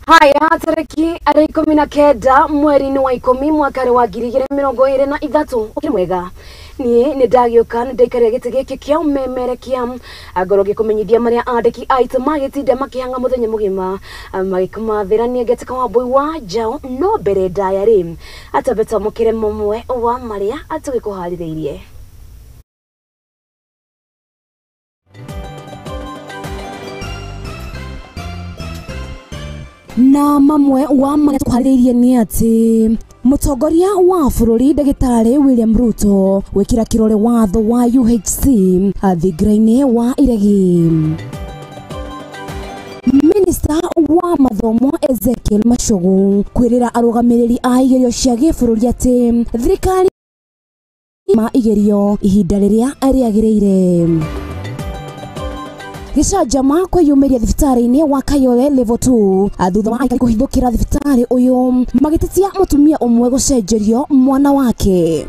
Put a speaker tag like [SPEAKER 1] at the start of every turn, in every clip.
[SPEAKER 1] Haya tariki ari 19 mweri-inĩ wa 10 mwaka wa 2023 ukiri mwega nie ni ndagĩũka nĩ ndaikarĩra gĩtĩ gĩkĩ kĩa ũmemerekia ngorwo ngĩkũmenyithia marĩa andĩki aitũ magĩtinda makĩhang'a mũthenya mũgima magĩkũmathĩra niĩ ngetĩka wa Mbũi wa Njaũ no mbere ndaya rĩ atambe twamũkĩre mũmwe wa marĩa atũgĩkũharĩrĩirie. Na mamwe wa marĩa tũkũharĩrĩirie nĩ atĩ mũtongoria wa bũrũri ndagĩtarĩ William Ruto gwĩkĩra kĩrore watho wa UHC thingira-inĩ wa iregi. Minista wa mathomo Ezekiel Machogu kwĩrĩra arũgamĩrĩri a igerio cia gĩbũrũri atĩ thirikari ma igerio ihinda rĩrĩa rĩagĩrĩire. Gĩcanjama kwĩyumĩria thibitarĩ-inĩ wa Kayole level 2 thutha wa aikari kũhithũkĩra thibitarĩ ũyũ magĩtetia mũtumia ũmwe gũcenjerio mwana wake.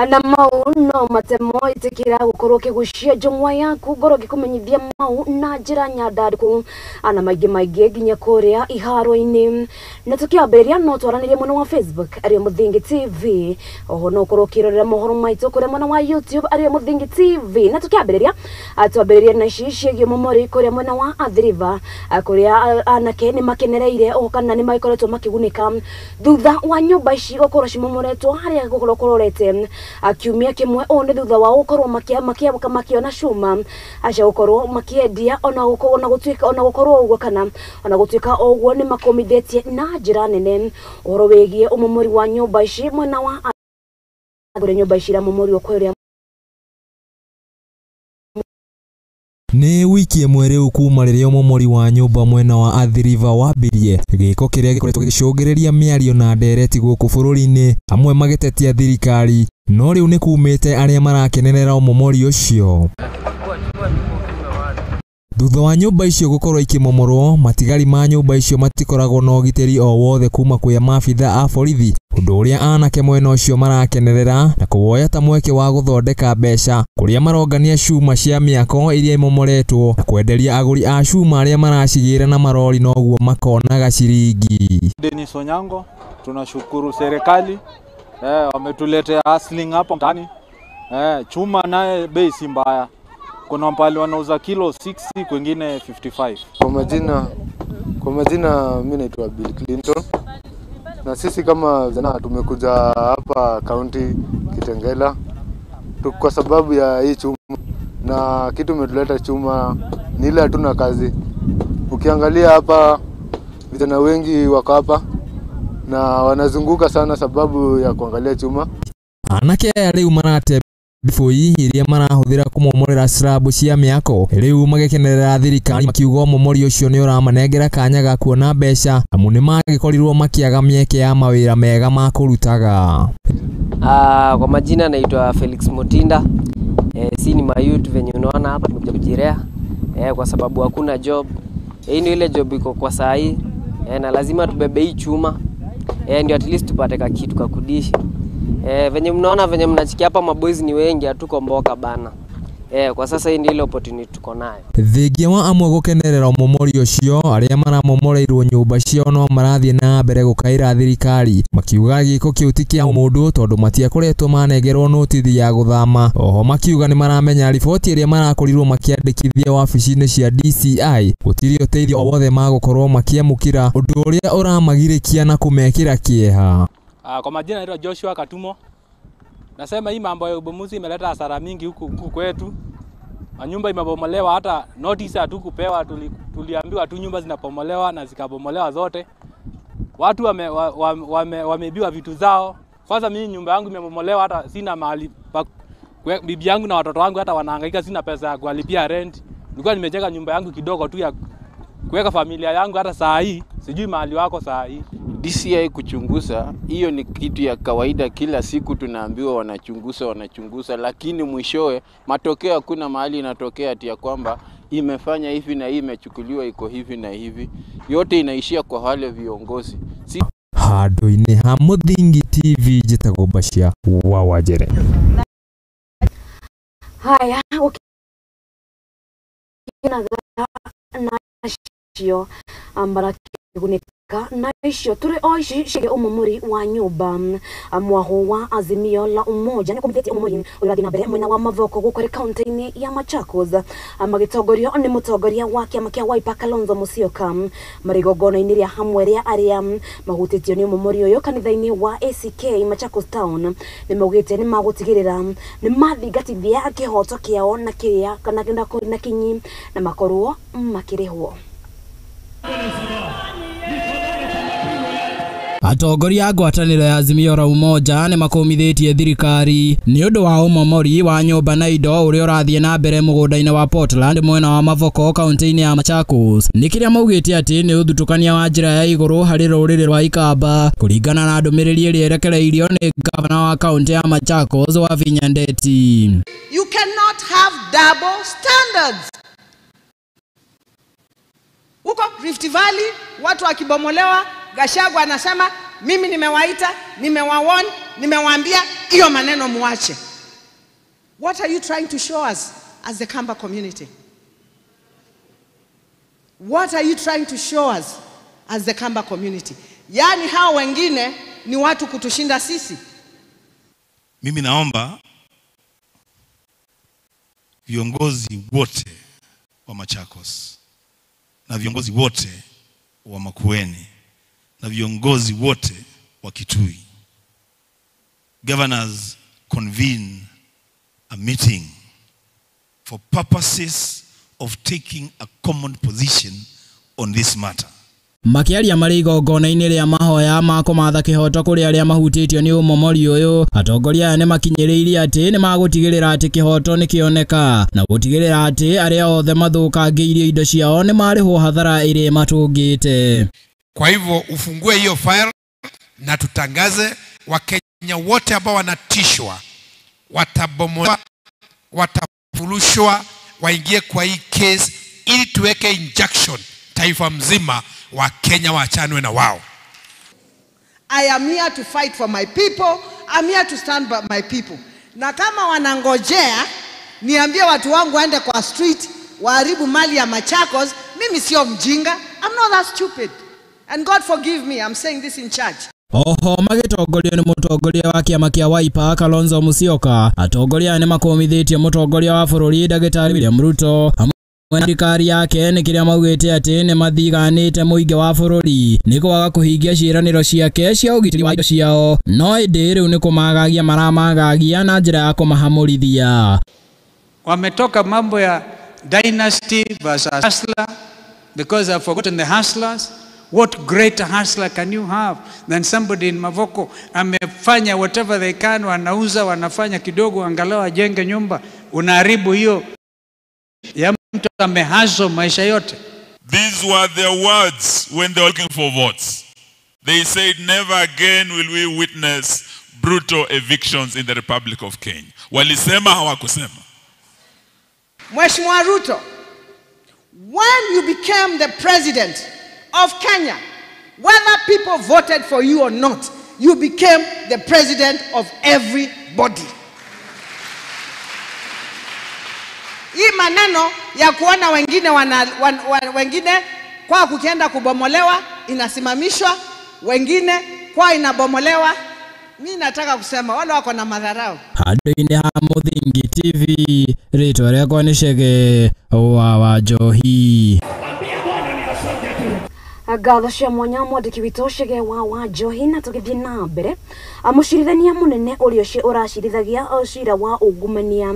[SPEAKER 1] Na mau no matemo itikira gukorwo kigucia njong'wa yaku ngorwo ngikumenyithia mau na njira nyandandũku ana maingi maingi nginya kuria iharo-inĩ. Na tukiambĩrĩria no twaranĩrie mwena wa Facebook arĩ Muthingi TV, oho no ũkorwo ũkĩrorera mohoro maitũ kũrĩa mwena wa YouTube arĩ Muthingi TV. Na tukiambĩrĩria twambĩrĩrie na ici ciĩgiĩ momori kũrĩa mwena wa Athi River kũrĩa anake nĩ makenereire oho kana nĩ magĩkoretwo makĩgunĩka thutha wa nyũmba ici gũkorwo cimomoretwo harĩa gũkorwo kũrorete kiumia kimwe o nĩ thutha wa gũkorwo makiona cuma acia gũkorwo makiendia ona gũtuĩka ona gũkorwo ũguo kana ona gũtuĩka o ũguo nĩ makomithĩtie na njĩra nene ũhoro wĩgiĩ ũmomori wa nyũmba ici mwena wa kũrĩa nyũmba ici iramomorirwo kũrĩa.
[SPEAKER 2] Nĩ wiki ĩmwe rĩu kuma rĩrĩa ũmomori wa nyũmba mwena wa Athi River wambirie, gĩko kĩrĩa gĩkoretwo gĩgĩcũngĩrĩria mĩario na ndereti gũkũ bũrũri-inĩ, amwe magĩtetia thirikari, no rĩu nĩ kumĩte arĩa marakenerera ũmomori ũcio. Thutha wa nyũmba icio gũkorwo ikĩmomorwo, matigari ma nyũmba icio matikoragwo na ũgitĩri o wothe kuma kwĩ maabitha a borithi, ũndũ ũrĩa anake mwena ũcio marakenerera na kũwoya ta mweke wa gũthondeka mbeca kũrĩa marongania cuma cia mĩako iria imomoretwo na kwenderia agũri a cuma arĩa maracigĩra na marori noguo makonaga ciringi.
[SPEAKER 3] Dennis Onyango, tunashukuru serikali wametuletea hustling hapo mtaani. Chuma naye bei si mbaya. Kuna mpali wanauza kilo 60 kwingine 55.
[SPEAKER 4] Kwa majina mimi naitwa Bill Clinton. Na sisi kama vijana tumekuja hapa county Kitengela kwa sababu ya hii chuma, na kitu umetuleta chuma ni ile hatuna kazi. Ukiangalia hapa vijana wengi wako hapa na wanazunguka sana sababu ya kuangalia chuma.
[SPEAKER 2] Anake aya rĩu marate bibũi iria marahũthĩra kũmomorera slab cia mĩako rĩu magĩkenerera thirikari makiuga ũmomori ũcio nĩ ũramanengera kanya ga kuona mbeca amu nĩ magĩkorirwo makĩaga mĩeke ya mawĩra mega ma kũrutaga.
[SPEAKER 5] Kwa majina naitwa Felix Mutinda. Si ni mayouth venye unaona hapa tumekuja kujirea kwa sababu hakuna job. Hii ndio ile job iko kwa saa hii na lazima tubebe hii chuma ndio at least tupate ka kitu ka kudishi. Venye mnaona venye mnachikia hapa maboys ni wengi hatuko mboka bana. Kwa sasa hii ndio ile opportunity tuko nayo.
[SPEAKER 2] Thingia wa amwe gũkenerera ũmomori ũcio arĩa maramomoreirwo nyũmba ciao no marathiĩ na mbere gũkaĩra thirikari makiuga gĩko kĩu ti kĩa mũndũ tondũ matiakoretwo manengerwo notithi ya gũthama. Oho makiuga nĩ maramenya riboti ĩrĩa marakorirwo makĩandĩkithia wabici-inĩ cia DCI gũtirĩ ũteithio o wothe magũkorwo makĩamũkĩra, ũndũ ũrĩa ũramagirĩkia na kũmekĩra kĩeha.
[SPEAKER 6] Kwa majina naitwa Joshua Katumo. Nasema hii mambo ya ubomozi imeleta hasara mingi huku kwetu. Manyumba imebomolewa, hata notice hatukupewa, tuliambiwa tu nyumba zinabomolewa na zikabomolewa zote. Watu wameibiwa vitu zao. Kwanza mimi nyumba yangu imebomolewa, hata sina mahali pa bibi yangu na watoto wangu hata wanahangaika, sina pesa ya kulipia rent. Nilikuwa nimejenga nyumba yangu kidogo tu ya kuweka familia yangu, hata saa hii sijui mahali wako saa hii.
[SPEAKER 7] DCI kuchunguza, hiyo ni kitu ya kawaida, kila siku tunaambiwa wanachunguza, lakini mwishowe matokeo hakuna mahali inatokea ati ya kwamba imefanya hivi na hii imechukuliwa iko hivi na hivi. Yote inaishia kwa wale viongozi. Si
[SPEAKER 2] Handũ-inĩ ha Muthingi TV njĩtagwo Bashia wa Wanjere.
[SPEAKER 1] Haya. marakĩonaga nacio marakĩgunĩka na icio tũrĩ o ici ciĩgiĩ ũmomori wa nyũmba. Mwaho wa Azimio la Umoja nĩ kũmithĩtie ũmomori ũrathiĩ na mbere mwena wa Mavoko gũkũ kaunti-inĩ ya Machakos, magĩtongorio nĩ mũtongoria wa kĩama kĩa Wiper Kalonzo Musyoka marĩ igongona-inĩ rĩa hamwe rĩa arĩa mahutĩtio nĩ ũmomori ũyũ kanitha-inĩ wa ACK Machakos Town. Nĩ maugĩte nĩ magũtigĩrĩra nĩ mathingatithia kĩhoto kĩao na kĩrĩa kana na kinyi na makorwo makĩrĩhwo.
[SPEAKER 8] Atongoria a ngwatanĩro ya Azimio la Umoja nĩ makũmithĩtie thirikari nĩ ũndũ wa ũmomori wa nyũmba na indo ũrĩa ũrathiĩ na mbere mũgũnda-inĩ wa Portland mwena wa Mavoko kaunti-inĩ ya Machakos. Nĩ kĩrĩa maugĩte atĩ nĩ ũthutũkania wa njĩra ya igũrũ harĩ rũrĩrĩ rwa Ikamba kũringana na ndũmĩrĩri ĩrĩa ĩrekereirio nĩ gavana wa kaunti ya Machakos Wavinya Ndeti.
[SPEAKER 9] You cannot have double standards. Huko Rift Valley watu wakibomolewa, Gachagua anasema mimi nimewaita, nimewawarn, nimewaambia hiyo maneno muache. What are you trying to show us as the Kamba community? What are you trying to show us as the Kamba community? Yaani hao wengine ni watu kutushinda sisi.
[SPEAKER 10] Mimi naomba viongozi wote wa Machakos na viongozi wote wa Makueni na viongozi wote wa Kitui, governors convene a meeting for purposes of taking a common position on this matter.
[SPEAKER 8] Makiaria marĩ igongona-inĩ rĩa mahoya ma kũmatha kĩhoto kũrĩ arĩa mahutĩtio nĩ ũmomori ũyũ, atongoria aya nĩ makinyĩrĩirie atĩ nĩ magũtigĩrĩra atĩ kĩhoto nĩ kĩoneka na gũtigĩrĩra atĩ arĩa othe mathũkangĩirio indo ciao nĩ marĩhwo hathara ĩrĩa matũngĩte.
[SPEAKER 11] Kwa hivyo ufungue hiyo file na tutangaze Wakenya wote ambao wanatishwa, watabomolewa, watafurushwa, waingie kwa hii case ili tuweke injunction taifa mzima wa Kenya waachanwe na wao.
[SPEAKER 9] I am here to fight for my people. I'm here to stand by my people. Na kama wanangojea niambie watu wangu waende kwa street waharibu mali ya Machakos, mimi sio mjinga. I'm not that stupid. And God forgive me, I'm saying this in church.
[SPEAKER 8] Oho magĩtongorio nĩ mũtongoria wa kĩama kĩa Wiper Kalonzo Musyoka, atongoria aya nĩ makũmithĩtie mũtongoria wa bũrũri Ndagĩtarĩ William Ruto hamwe na thirikari yake nĩ kĩrĩa maugĩte atĩ nĩ mathiganĩte mũingĩ wa bũrũri nĩ kwaga kũhingia ciĩranĩro ciake cia ũgitĩri wa indo ciao, no ĩndĩ rĩu nĩ kũmagagia maramagagia na njĩra ya kũmahamũrithia.
[SPEAKER 12] Wametoka mambo ya dynasty versus hustler because they've forgotten the hustlers. What greater hustler can you have than somebody in Mavoko amefanya whatever they can, wanauza, wanafanya kidogo angalau ajenge nyumba. Unaharibu hiyo ya mtu amehaso maisha yote.
[SPEAKER 13] These were their words when they were looking for votes. They said never again will we witness brutal evictions in the Republic of Kenya. Walisema hawakusema.
[SPEAKER 9] Mheshimiwa Ruto, when you became the president of Kenya, whether people voted for you or not, you became the president of everybody. Hii maneno ya kuona wengine wengine kwa kukienda kubomolewa inasimamishwa, wengine kwa inabomolewa. Mimi nataka kusema wale wako na madharau.
[SPEAKER 8] Handũ-inĩ ha Mũthingi TV, rĩtwa rĩakwa nĩ Chege wa Wanjohi.
[SPEAKER 1] Ngatho cia mwanya mwandĩki witũ Chege wa Wanjohi. Na tũgĩthiĩ na mbere, mũcirithania mũnene ũrĩa ũcio ũracirithagia cira wa ungumania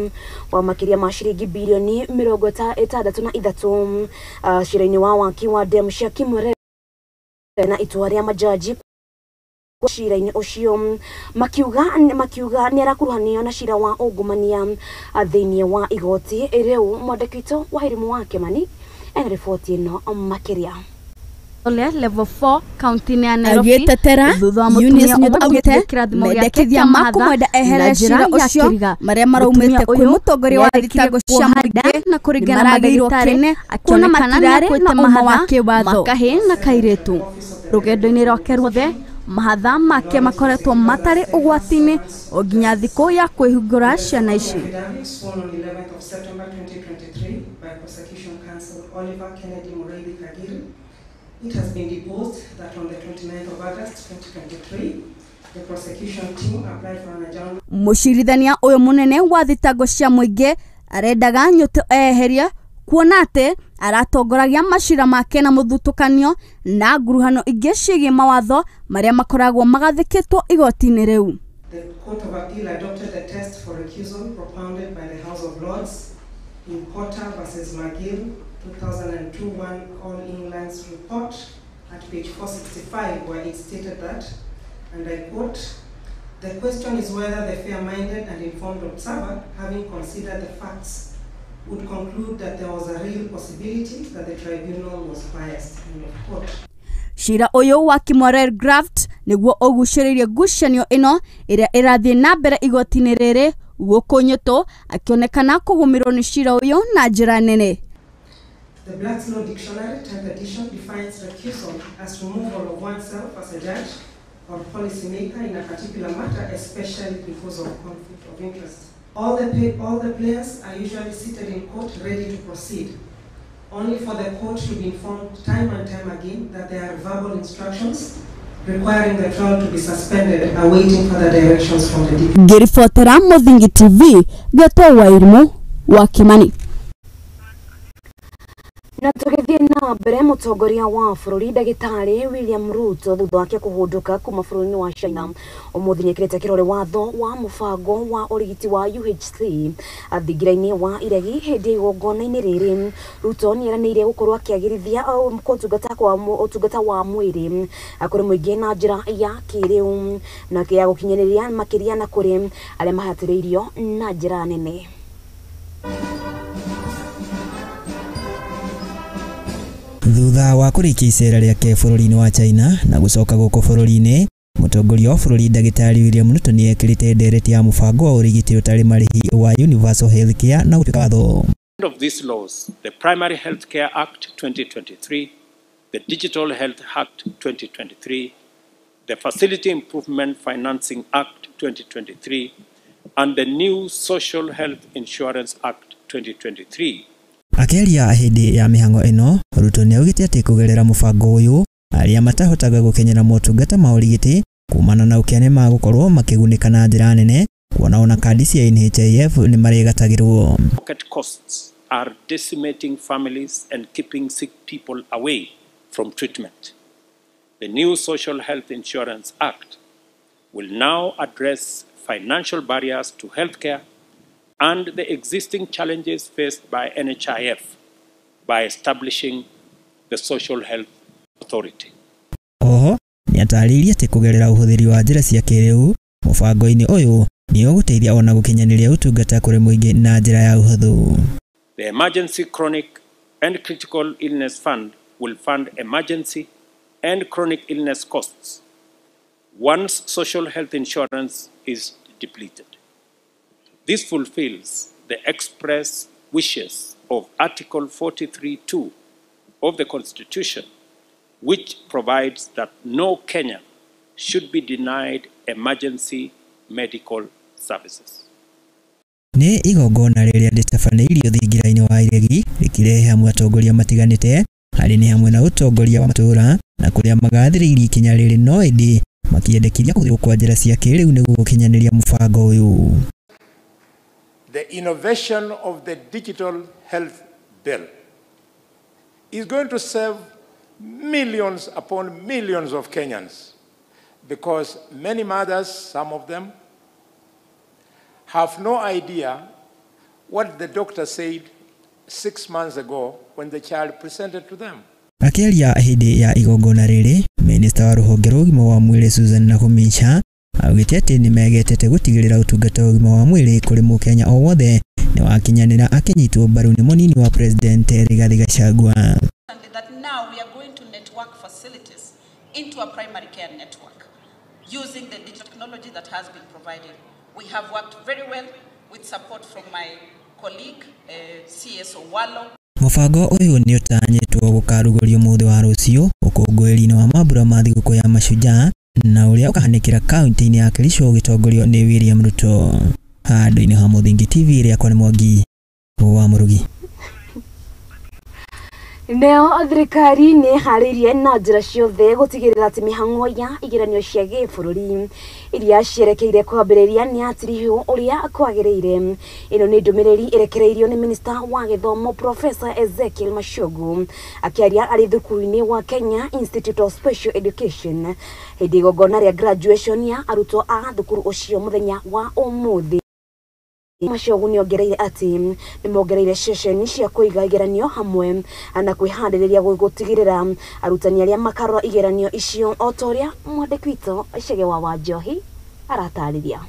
[SPEAKER 1] wa makĩria ma ciringi birioni 63 cira-inĩ wa waki wa demu cia Kimwere na itua rĩa majaji cira-inĩ ũcio makiuga nĩ arakuruhanio na cira wa ungumania thĩinĩ wa igoti rĩu. Mwandĩki witũ Wairimu wa Kĩmani ena riboti ĩno makĩria.
[SPEAKER 14] Level 4 kaunti ya Nairobi
[SPEAKER 15] agĩtetera Eunice Nyondo augĩte mendekithia ma kũmwenda ehere cira ũcio marĩa maraumĩte kwĩ mũtongoria wa thitango cia mũingĩ
[SPEAKER 14] na kũringana na ndagĩtarĩ kuona matirarĩ na ũma wa kĩwatho makahe na kairĩtu rũgendo-inĩ rwake ruothe.
[SPEAKER 15] Mahatha make makoretwo matarĩ ũgwati-inĩ o nginya thikũ ya kwĩhingũra ciana ici.
[SPEAKER 16] Sworn on 11th of September 2023 by Prosecution Counsel Oliver Kennedy Mureithi Kagiri. It has been deposed that on the 29th of August 2023, the prosecution team applied for an adjournment.
[SPEAKER 15] Mũcirithania ũyũ mũnene wa thitango cia mũingĩ arendaga Nyutu eherie kuona atĩ aratongoragia macira make na mũthutũkanio na nguruhano ingĩ ciĩgiĩ mawatho marĩa makoragwo magathĩkĩtwo igoti-inĩ rĩu.
[SPEAKER 16] The Court of Appeal adopted the test for recusal propounded by the House of Lords in Porter versus McGill 2002 1 All England's report at page 465, where it stated that, and I quote, "The question is whether the fair-minded and informed observer, having considered the facts, would conclude that there was a real possibility that the tribunal was biased." End of quote.
[SPEAKER 15] Cira ũyũ wa Kimwarer Graft nĩguo ũgucĩrĩirie ngucanio ĩno ĩrĩa ĩrathiĩ na mbere igoti-inĩ rĩrĩ gũkũ Nyutu akĩonekana kũgũmĩrwo nĩ cira ũyũ na njĩra nene.
[SPEAKER 16] The Black's Law Dictionary, 10th edition, defines recusal as removal of oneself as a judge or policymaker in a particular matter, especially because of conflict of interest. All the players are usually seated in court ready to proceed, only for the court to be informed time and time again that there are verbal instructions requiring the trial to be suspended, awaiting further directions from the DPP.
[SPEAKER 15] Ngĩribotera Mũthingi TV, Getwo Wairimu wa Kimani.
[SPEAKER 1] Na tũgĩthiĩ na mbere, mũtongoria wa bũrũri ndagĩtarĩ William Ruto thutha wake kũhũndũka kuma bũrũri-inĩ wa China ũmũthĩ nĩekĩrĩte kĩrore watho wa mũbango wa ũrigiti wa UHC thingira-inĩ wa iregi hĩndĩ ya igongona-inĩ rĩrĩ. Ruto nĩeranĩire gũkorwo akĩagĩrithia ũtungata wa mwĩrĩ kũrĩ mũingĩ na njĩra ya kĩrĩu na ya gũkinyanĩria makĩria na kũrĩ arĩa mahatĩrĩirio na njĩra nene.
[SPEAKER 17] Thutha wa kũrĩkia icera rĩake bũrũri-inĩ wa China na gũcoka gũkũ bũrũri-inĩ, mũtongoria wa bũrũri ndagĩtarĩ William Ruto nĩ ekĩrĩte ndereti ya mũbango wa ũrigiti ũtarĩ marĩhi wa Universal Health Care na gũtuĩka watho.
[SPEAKER 18] Of these laws, the Primary Health Care Act 2023, the Digital Health Act 2023, the Facility Improvement Financing Act 2023, and the new Social Health Insurance Act 2023.
[SPEAKER 17] Akĩaria hĩndĩ ya mĩhang'o ĩno, Ruto nĩaugĩte atĩ kũgerera mũbango ũyũ arĩa matahotaga gũkinyĩra motungata ma ũrigiti kumana na ũkĩa nĩmagũkorwo makĩgunĩka na njĩra nene kuona ona kandi cia NHIF nĩmarĩgatagĩrwo.
[SPEAKER 18] Pocket costs are decimating families and keeping sick people away from treatment. The new Social Health Insurance Act will now address financial barriers to healthcare and the existing challenges faced by NHIF by establishing the Social Health Authority.
[SPEAKER 17] Oho, nĩatarĩirie atĩ kũgerera ũhũthĩri wa njĩra cia kĩrĩu mũbango-inĩ ũyũ nĩ ũgũteithia ona gũkinyanĩria ũtungata kũrĩ mũingĩ na njĩra ya ũhũthũ.
[SPEAKER 18] The Emergency Chronic and Critical Illness Fund will fund emergency and chronic illness costs once social health insurance is depleted. This fulfills the express wishes of Article 43(2) of the Constitution, which provides that no Kenyan should be denied emergency medical services.
[SPEAKER 17] Nĩ igongona rĩrĩa rĩtabanĩirio thingira-inĩ wa iregi rĩkĩrehe hamwe atongoria matiganĩte harĩ nĩ hamwe na ũtongoria wa matũũra na kũrĩa magathĩrĩirie ikinya rĩrĩ no ĩndĩ makĩendekithia kũhũthĩrwo kwa njĩra cia kĩrĩu nĩguo gũkinyanĩria mũbango ũyũ.
[SPEAKER 19] The innovation of the Digital Health Bill is going to serve millions upon millions of Kenyans, because many mothers, some of them, have no idea what the doctor said 6 months ago when the child presented to them.
[SPEAKER 17] Akĩaria hĩndĩ ya igongona rĩrĩ, Minista wa rũhonge rwa ũgima wa mwĩrĩ Susan Nakhumicha augĩte atĩ nĩmegetete gũtigĩrĩra ũtungata wa ũgima wa mwĩrĩ kũrĩ mũkenya o wothe nĩwakinyanĩra akĩnyitwo mbaru nĩ mũnini wa President Rigathi Gachagua.
[SPEAKER 20] That now we are going to network facilities into a primary care network using the digital technology that has been provided. We have worked very well with support from my colleague, CS Owalo.
[SPEAKER 17] Mũbango ũyũ nĩ ũtanyĩtwo gũkarugũrio mũthĩ wa rũciũ ũkũngũĩri-inĩ wa mambura ma thigũkũ ya Mashujaa Na ũrĩa ũkahanĩkĩra kaunti-inĩ ya Kericho ũgĩtongorio nĩ William Ruto. Handũ-inĩ ha Mũthingi TV rĩakwa nĩ Mwangi wa Mũrugi.
[SPEAKER 1] Neo thirikari nĩ ĩharĩirie na njĩra ciothe gũtigĩrĩra atĩ mĩhang'o ya igeranio cia gĩbũrũri iria cierekeire kwambĩrĩria nĩ yatirihwo ũrĩa kwagĩrĩire. Ĩno nĩ ndũmĩrĩri ĩrekereirio nĩ minista wa gĩthomo Professor Ezekiel Machogu akĩaria arĩ thukuru-inĩ wa Kenya Institute of Special Education hĩndĩ igongona rĩa graduation ya arutwo a thukuru ũcio mũthenya wa ũmũthĩ. Machogu nĩ ongereire atĩ nĩ mongereire ceceni cia kũiga igeranio hamwe na kwĩharĩrĩria gũtigĩrĩra arutani arĩa makarora igeranio icio o ta ũrĩa mwandĩki witũ Chege wa Wanjohi aratarĩria.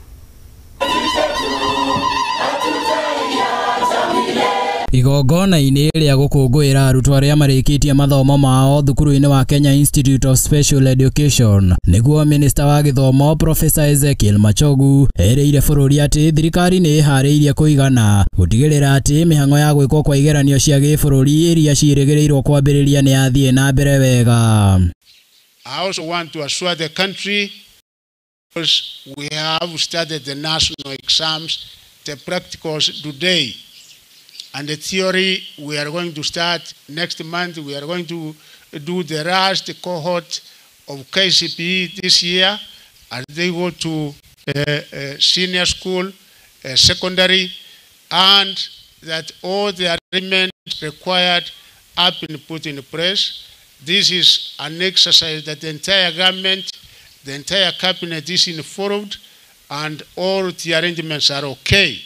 [SPEAKER 8] Igongona-inĩ rĩa gũkũngũĩra arutwo arĩa marĩkĩtie mathomo mao thukuru-inĩ wa Kenya Institute of Special Education nĩguo minista wa gĩthomo Professor Ezekiel Machogu erĩire bũrũri atĩ thirikari nĩ ĩharĩirie kũigana gũtigĩrĩra atĩ mĩhang'o ya gwĩkwo kwa igeranio cia gĩbũrũri iria ciĩrĩgĩrĩirwo kwambĩrĩria nĩ yathiĩ na mbere wega.
[SPEAKER 19] I also want to assure the country because we have started the national exams, the practicals today. And the theory, we are going to start next month. We are going to do the last cohort of KCPE this year as they go to senior school, secondary, and that all the arrangements required have been put in place. This is an exercise that the entire government, the entire cabinet is involved, and all the arrangements are okay.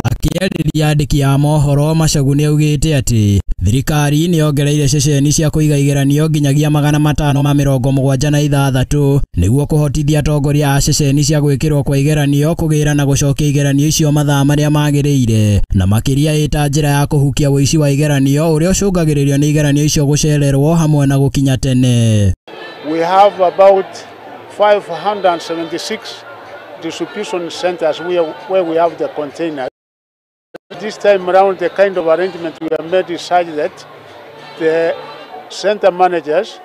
[SPEAKER 8] Akĩarĩria andĩki a mohoro Machogu nĩaugĩte atĩ thirikari nĩ yongereire ceceni cia kũiga igeranio nginyagia 576 nĩguo kũhotithia atongoria a ceceni cia gwĩkĩrwo kwa igeranio kũgĩra na gũcokia igeranio icio mathaa marĩa magĩrĩire na makĩria ĩta njĩra ya kũhukia ũici wa igeranio ũrĩa ũcũngagĩrĩrio nĩ igeranio icio gũcererwo hamwe na gũkinya tene.
[SPEAKER 19] We have about 576 distribution centers where we have the containers. This time around, the kind of arrangement we have made is such that the center managers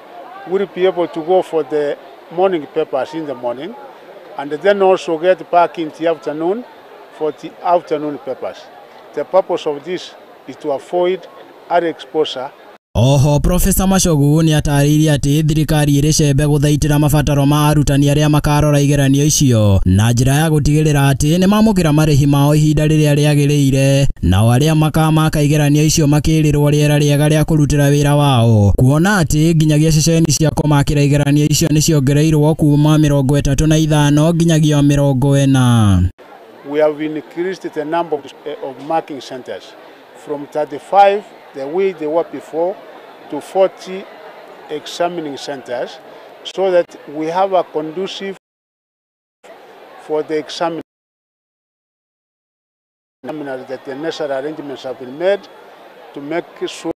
[SPEAKER 19] will be able to go for the morning papers in the morning and then also get back in the afternoon for the afternoon papers. The purpose of this is to avoid early exposure.
[SPEAKER 8] Oho Professor Machogu nĩ atarĩirie atĩ thirikari ĩrĩ cembe gũthaitĩra mabataro ma arutani arĩa makarora igeranio icio na njĩra ya gũtigĩrĩra atĩ nĩ mamũkĩra marĩhi mao ihinda rĩrĩa rĩagĩrĩire nao arĩa makamaka igeranio icio makĩrĩrwo rĩera rĩega rĩa kũrutĩra wĩra wao kuona atĩ nginyagia ceceni cia kũmakĩra igeranio icio nĩ ciongereirwo kuma 35 nginyagia 40.
[SPEAKER 19] We have increased the number of marking centers from 35 the way they were before to 40 examining centers so that we have a conducive for the examiners that the necessary arrangements have been made to make sure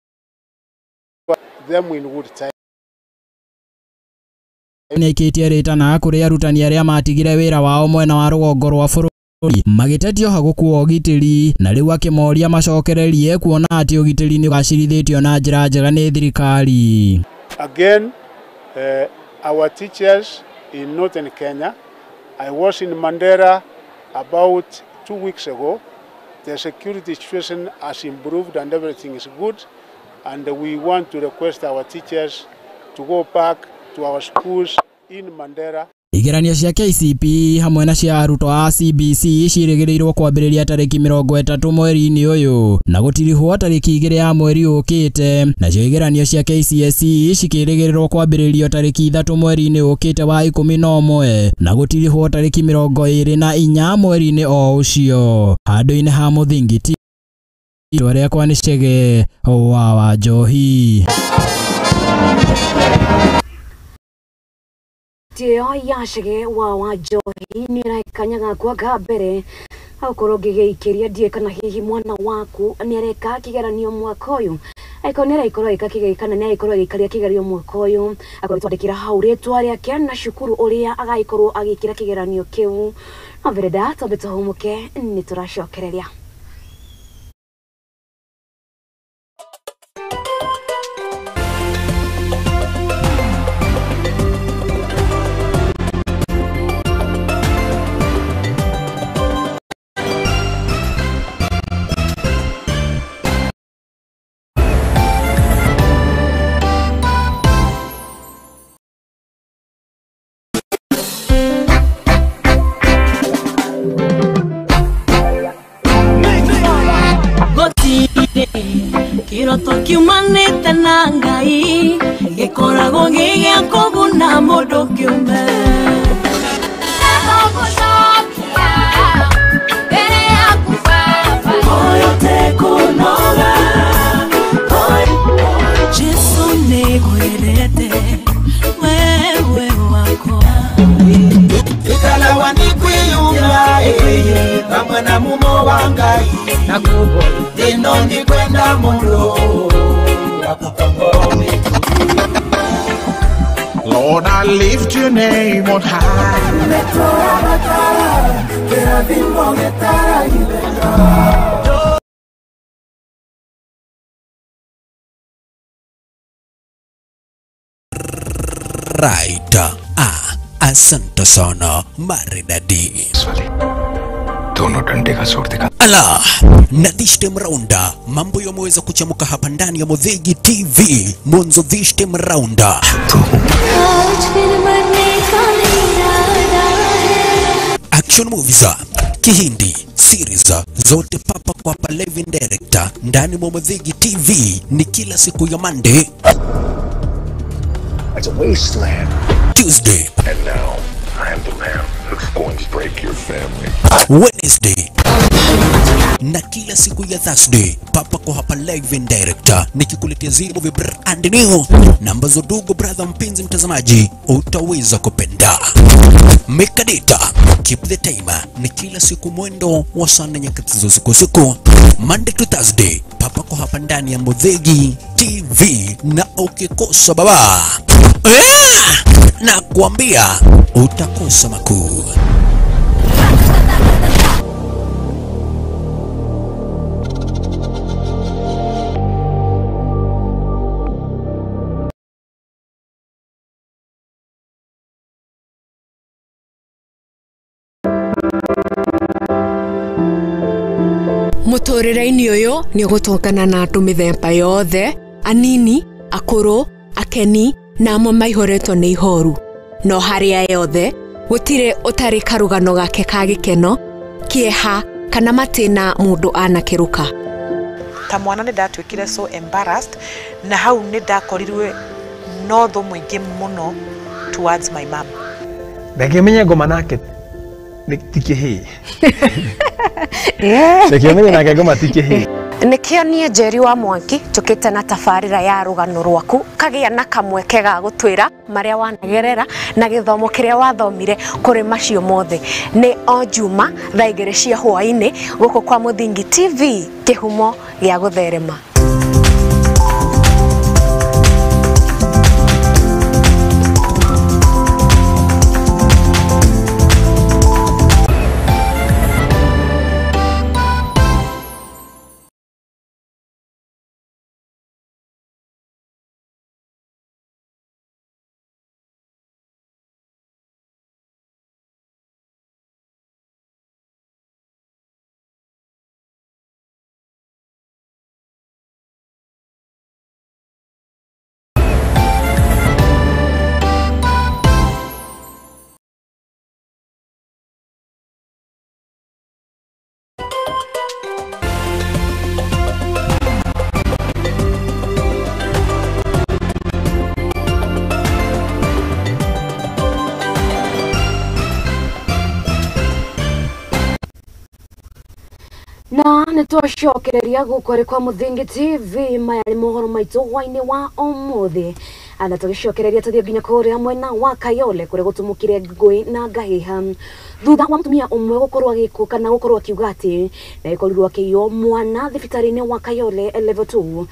[SPEAKER 19] them in good time.
[SPEAKER 8] Nĩaikĩtie rĩtana kũrĩ arutani arĩa matigire wĩra wao mwena wa rũgongo rwa bũrũri magĩtetio ha gũkuo ũgitĩri na rĩu akĩmoria macokererie kuona atĩ ũgitĩri nĩ ũgacĩrithĩtio na njĩra njega nĩ thirikari.
[SPEAKER 19] Again, our teachers in northern Kenya, I was in Mandera about 2 weeks ago. The security situation has improved and everything is good, and we want to request our teachers to go back to our schools in Mandera.
[SPEAKER 8] Igeranio cia KCPE hamwe na cia arutwo a CBC ciĩrĩgĩrĩirwo kwambĩrĩria tarĩki 30 mweri-inĩ ũyũ na gũtirihwo tarĩki 2 ya mweri ũkĩte nacio igeranio cia KCSE cikĩrĩgĩrĩrwo kwambĩrĩrio tarĩki 3 mweri-inĩ ũkĩte wa 11 na gũtirihwo tarĩki 24 mweri-inĩ o ũcio. Handũ-inĩ ha Mũthingi rĩtwa rĩakwa nĩ Chege wa Wanjohi.
[SPEAKER 1] Tio ya Chege wa Wanjohi nĩ ĩrahe gakwa ga mbere gũkorwo ngĩgĩikĩria ndiĩ kana hihi mwana waku nĩ areka kĩgeranio mwaka ũyũ angĩkorwo nĩ araikorwo agĩka kana nĩ araikorwo agĩikaria kĩgeranio mwaka ũyũ akorwo twandĩkĩra hau rĩtwa rĩake na cukuru ũrĩa agagĩkorwo agĩkĩra kĩgeranio kĩu. No mbere twambe tũhũmũke nĩ tũracokereria.
[SPEAKER 21] Kiroto kiumanĩte na Ngai gĩkoragwo gĩ gĩa kũguna mũndũ kĩũmbe. Jesu nĩngwendete wewe wakwa.
[SPEAKER 22] Ikalawa nikwiyumba kamwe na mumo wa Ngai ino ndikwenda muno
[SPEAKER 23] Lord, I lift your name on high.
[SPEAKER 24] Right. Ah, asante sana maridadi.
[SPEAKER 25] दोनों डंडे का जोर दिखा
[SPEAKER 24] Ala, na this time round mambo yameweza kuchamuka hapa ndani ya Mudhigi TV. Mwanzo this time round. Action movies, Kihindi, series zote papa kwa hapa live and direct ndani mwa Mudhigi TV ni kila siku ya Monday,
[SPEAKER 25] It's a wasteland.
[SPEAKER 24] Tuesday,
[SPEAKER 25] And now I am the man who's going to break your family.
[SPEAKER 24] Wednesday na kila siku ya Thursday papa kwa hapa live and direct nikikuletea zile movie brand new na ambazo dugo brother mpenzi mtazamaji utaweza kupenda. Make a date, keep the time ni kila siku mwendo wa saa nne nyakati za usiku usiku, Monday to Thursday papa kwa hapa ndani ya Mudhigi TV, na ukikosa baba na kuambia utakosa makuu.
[SPEAKER 26] Mũtũrĩre-inĩ ũyũ nĩ ũgũtũngana na andũ mĩthemba yothe, anini, akũrũ, akeni na amwe maihũrĩtwo nĩ ihoru. No harĩa yothe gũtirĩ ũtarĩ karũgano gake ka gĩkeno, kĩeha kana matĩna mũndũ anakĩrũka.
[SPEAKER 27] Ta mwana nĩ ndatuĩkire so embarrassed na hau nĩ ndakorirwe no thũ mũingĩ mũno towards my mom.
[SPEAKER 28] Ndangĩmenya ngoma nake ti kĩhĩĩ. Ndangĩmenya nake ngoma ti kĩhĩĩ.
[SPEAKER 1] Nĩkĩo niĩ Njeri wa Mwangi njũkĩte na tabarĩra ya rũgano rwaku kagĩa na kamweke ga gũtwĩra marĩa wanagerera na gĩthomo kĩrĩa wathomire kũrĩ macio mothe. Nĩ o Juma thaa 2 cia hwaĩ-inĩ gũkũ kwa Muthingi TV, kĩhumo gĩa gũtherema. Na nĩtwacokereria gũkũ arĩ kwa Muthingi TV. Maya nĩ mohoro maitũ hwaĩ-inĩ wa ũmũthĩ, na tũgĩcokereria tũthiĩ nginya kũrĩa mwena wa Kayole kũrĩa gũtumũkire ngũĩ na ngahĩha thutha wa mũtumia ũmwe gũkorwo agĩkũ kana gũkorwo akiuga atĩ nĩagĩkorirwo akĩiywo mwana thibitarĩ-inĩ wa Kayole level 2,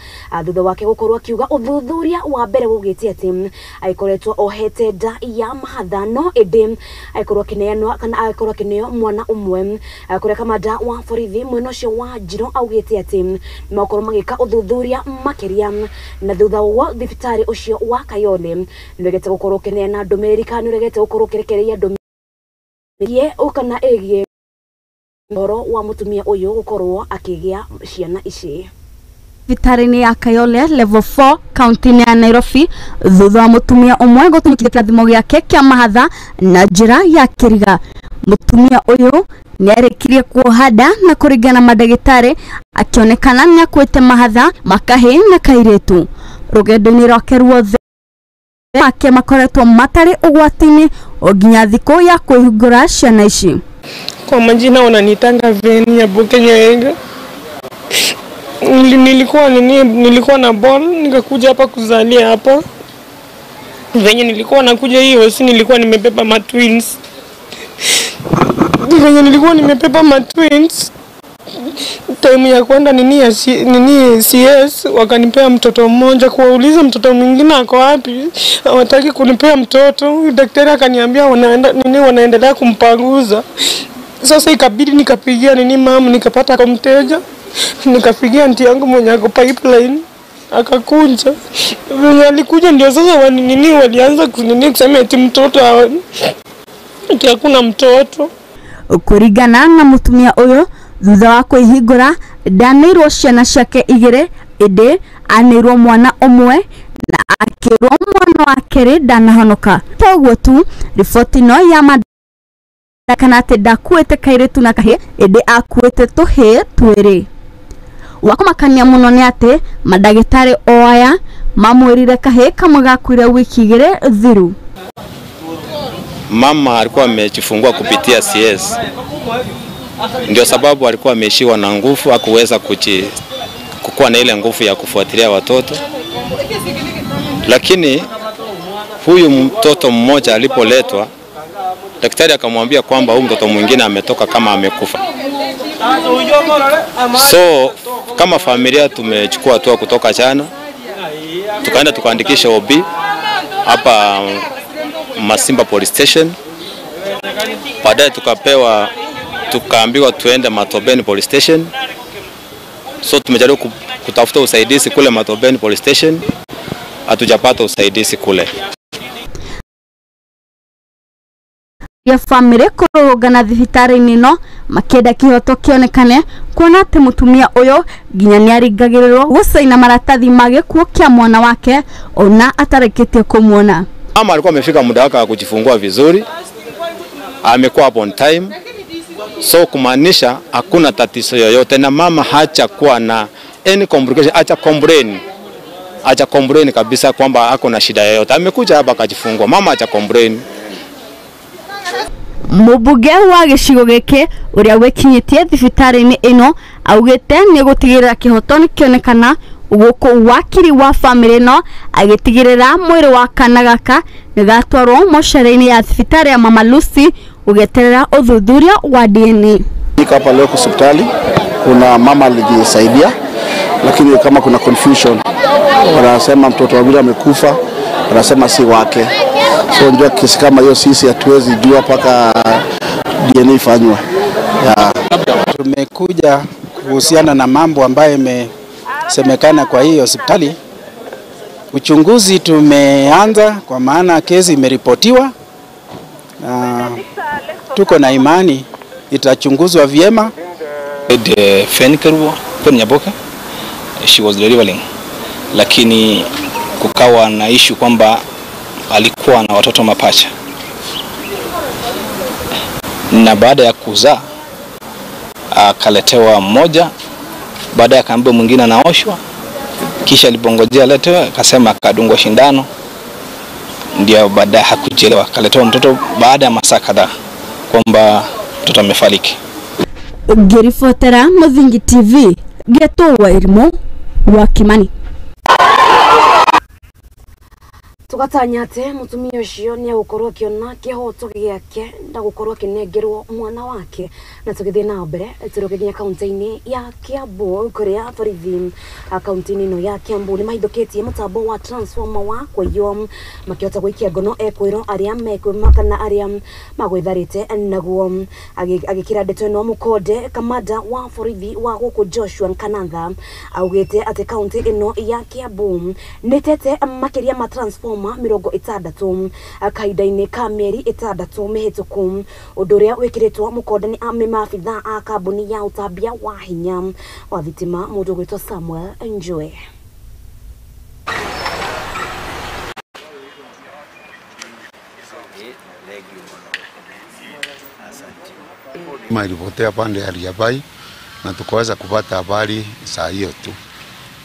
[SPEAKER 1] thutha wake gũkorwo akiuga ũthuthuria wa mbere waugĩte atĩ agĩkoretwo ohete nda ya mahatha, no ĩndĩ agĩkorwo akĩneanwo kana agĩkorwo akĩneo mwana ũmwe, kũrĩa kamanda wa borithi mwena ũcio wa Njiro augĩte atĩ nĩmakorwo magĩka ũthuthuria makĩria, na thutha ũguo thibitarĩ ũcio wa Kayole nĩũregete gũkorwo ũkĩneana ndũmĩrĩri kana nĩũregete gũkorwo ũkĩrekereria ndũmĩrĩri kana ĩgiĩ ũhoro wa mũtumia ũyũ gũkorwo akĩgĩa ciana ici.
[SPEAKER 15] Thibitarĩ-inĩ ya Kayole level 4 kaunti-inĩ ya Nairobi thutha wa mũtumia ũmwe gũtumũkithia kĩrathimo gĩake kĩa mahatha na njĩra ya kĩriga. Mutumia uyu nĩarĩkirie kuoha nda na kũringana mandagĩtarĩ akĩonekana nĩakuĩte mahatha makahĩ na kairĩtu. Rũgendo-inĩ rwake ruothe make makoretwo matarĩ ũgwati-inĩ o nginya thikũ ya kwĩhingũra ciana ici.
[SPEAKER 2] Kwa majina wananitanga Veni ya Bukenya. Nilikuwa na ball nikakuja hapa kuzalia hapa. Venye nilikuwa nakuja hiyo si nilikuwa nimebeba ma twins. Venye nilikuwa nimebeba ma twins, time ya kwenda nini CS wakanipea mtoto mmoja. Kuwauliza mtoto mwingine ako wapi, hawataki kunipea mtoto. Daktari akaniambia wanaendelea kumpanguza. Sasa ikabidi nikapigia mama, nikapata kwa mteja, nikapigia anti yangu mwenye ako pipeline, akakunja. Venye alikuja ndio sasa walianza kusema eti mtoto eti hakuna mtoto.
[SPEAKER 15] Kuringana na mutumia uyu thutha wa kwĩhingũra ndaneirwo ciana ciake igĩrĩ ĩndĩ aneirwo mwana ũmwe na akĩrwo mwana wa kerĩ ndanahonoka. Toguo tu riboti no ya kana atĩ ndakuĩte kairĩtu na kahĩĩ ĩndĩ akuĩte tũhĩĩ twĩrĩ. Wa kũmakania mũno nĩ atĩ mandagĩtarĩ o aya mamwĩrire kahĩĩ kamwe gakuire wiki igĩrĩ thiru.
[SPEAKER 3] Mama alikuwa amejifungua kupitia CS. Ndio sababu alikuwa ameishiwa na nguvu, hakuweza kukuwa na ile nguvu ya kufuatilia watoto. Lakini huyu mtoto mmoja alipoletwa, daktari akamwambia kwamba huyu mtoto mwingine ametoka kama amekufa. So kama familia tumechukua hatua kutoka jana, tukaenda tukaandikisha OB hapa Masimba Police Station. Baadaye tukaambiwa tuende Matobeni Police Station. So tumejaribu kutafuta usaidizi kule Matobeni Police Station, hatujapata usaidizi kule.
[SPEAKER 15] Ya family kũrũrũngana thibitarĩ-inĩ ĩno makĩenda kĩhoto kĩonekane kuona atĩ mũtumia ũyũ nginya nĩaringagĩrĩrwo gũcaina maratathi ma gĩkuũ kĩa mwana wake ona atarĩkĩtie kũmuona.
[SPEAKER 3] Mama alikuwa amefika muda wake wa kujifungua vizuri, amekuwa on time, so kumaanisha hakuna tatizo yoyote, na mama hachakuwa na any complication, hacha complain kabisa kwamba ako na shida yoyote. Amekuja hapa akajifungua, mama hacha complain.
[SPEAKER 15] Mũmbunge wa gĩcigo gĩkĩ ũrĩa wĩkinyĩtie thibitarĩ-inĩ ĩno augĩte nĩ gũtigĩrĩra kĩhoto nĩkĩonekana gũkũ wakiri wa famĩlĩ ĩno agĩtigĩrĩra mwĩrĩ wa kana gaka nĩgatwarwo mocarĩ-inĩ ya thibitarĩ ya Mama Lucy ũgĩeterera ũthuthuria wa DNA.
[SPEAKER 4] Niko hapa leo hospitali, kuna mama alijisaidia, lakini kama kuna confusion, wanasema mtoto wa vile amekufa, wanasema si wake. So njua kesi kama hiyo sisi hatuwezi jua mpaka DNA ifanywe.
[SPEAKER 5] Tumekuja kuhusiana na mambo ambayo imesemekana kwa hii hospitali. Uchunguzi tumeanza kwa maana kesi imeripotiwa. Tuko na imani itachunguzwa vyema.
[SPEAKER 6] Fen Nyaboka, she was delivering, lakini kukawa na issue kwamba alikuwa na watoto mapacha, na baada ya kuzaa akaletewa mmoja, baada akaambiwa mwingine anaoshwa, kisha alipongojea letewa akasema akadungwa shindano, ndio baadaye hakuchelewa akaletewa mtoto baada ya masaa kadhaa kwamba mtoto amefariki.
[SPEAKER 15] Ngiribotera Muthingi TV, Geto Wairimu wa Kimani.
[SPEAKER 1] Tugatanya ate mutumia ucio ni agukorwo akiona kihoto giake ndagukorwo akinengerwo mwana wake. Na tugithie na mbere turoke nginya kaunti-ini ya Kiambu kuria borithi kaunti-ini ino ya Kiambu ni mahithukitie mutambo wa transformer wa kũiywo makihota gũikia ngono ekwĩrwo aria mekwĩma kana aria magwitharite naguo. Agikira ndeto ino mukonde kamanda wa borithi wa gũkũ Joshua Nkanantha augite ati kaunti ino ya Kiambu nĩtete makiria ma transformer 60 kahinda-inĩ ka mĩeri 6 mĩhĩtũku, ũndũ ũrĩa wĩkĩrĩtwo mũkonde nĩ maabithaa a kambuni ya ũtambia wa hinya wa thitima mũndũ ũgwĩtwo Samuel Njue.
[SPEAKER 7] Ilipotea pande ya Riabai na tukaweza kupata habari saa hiyo tu.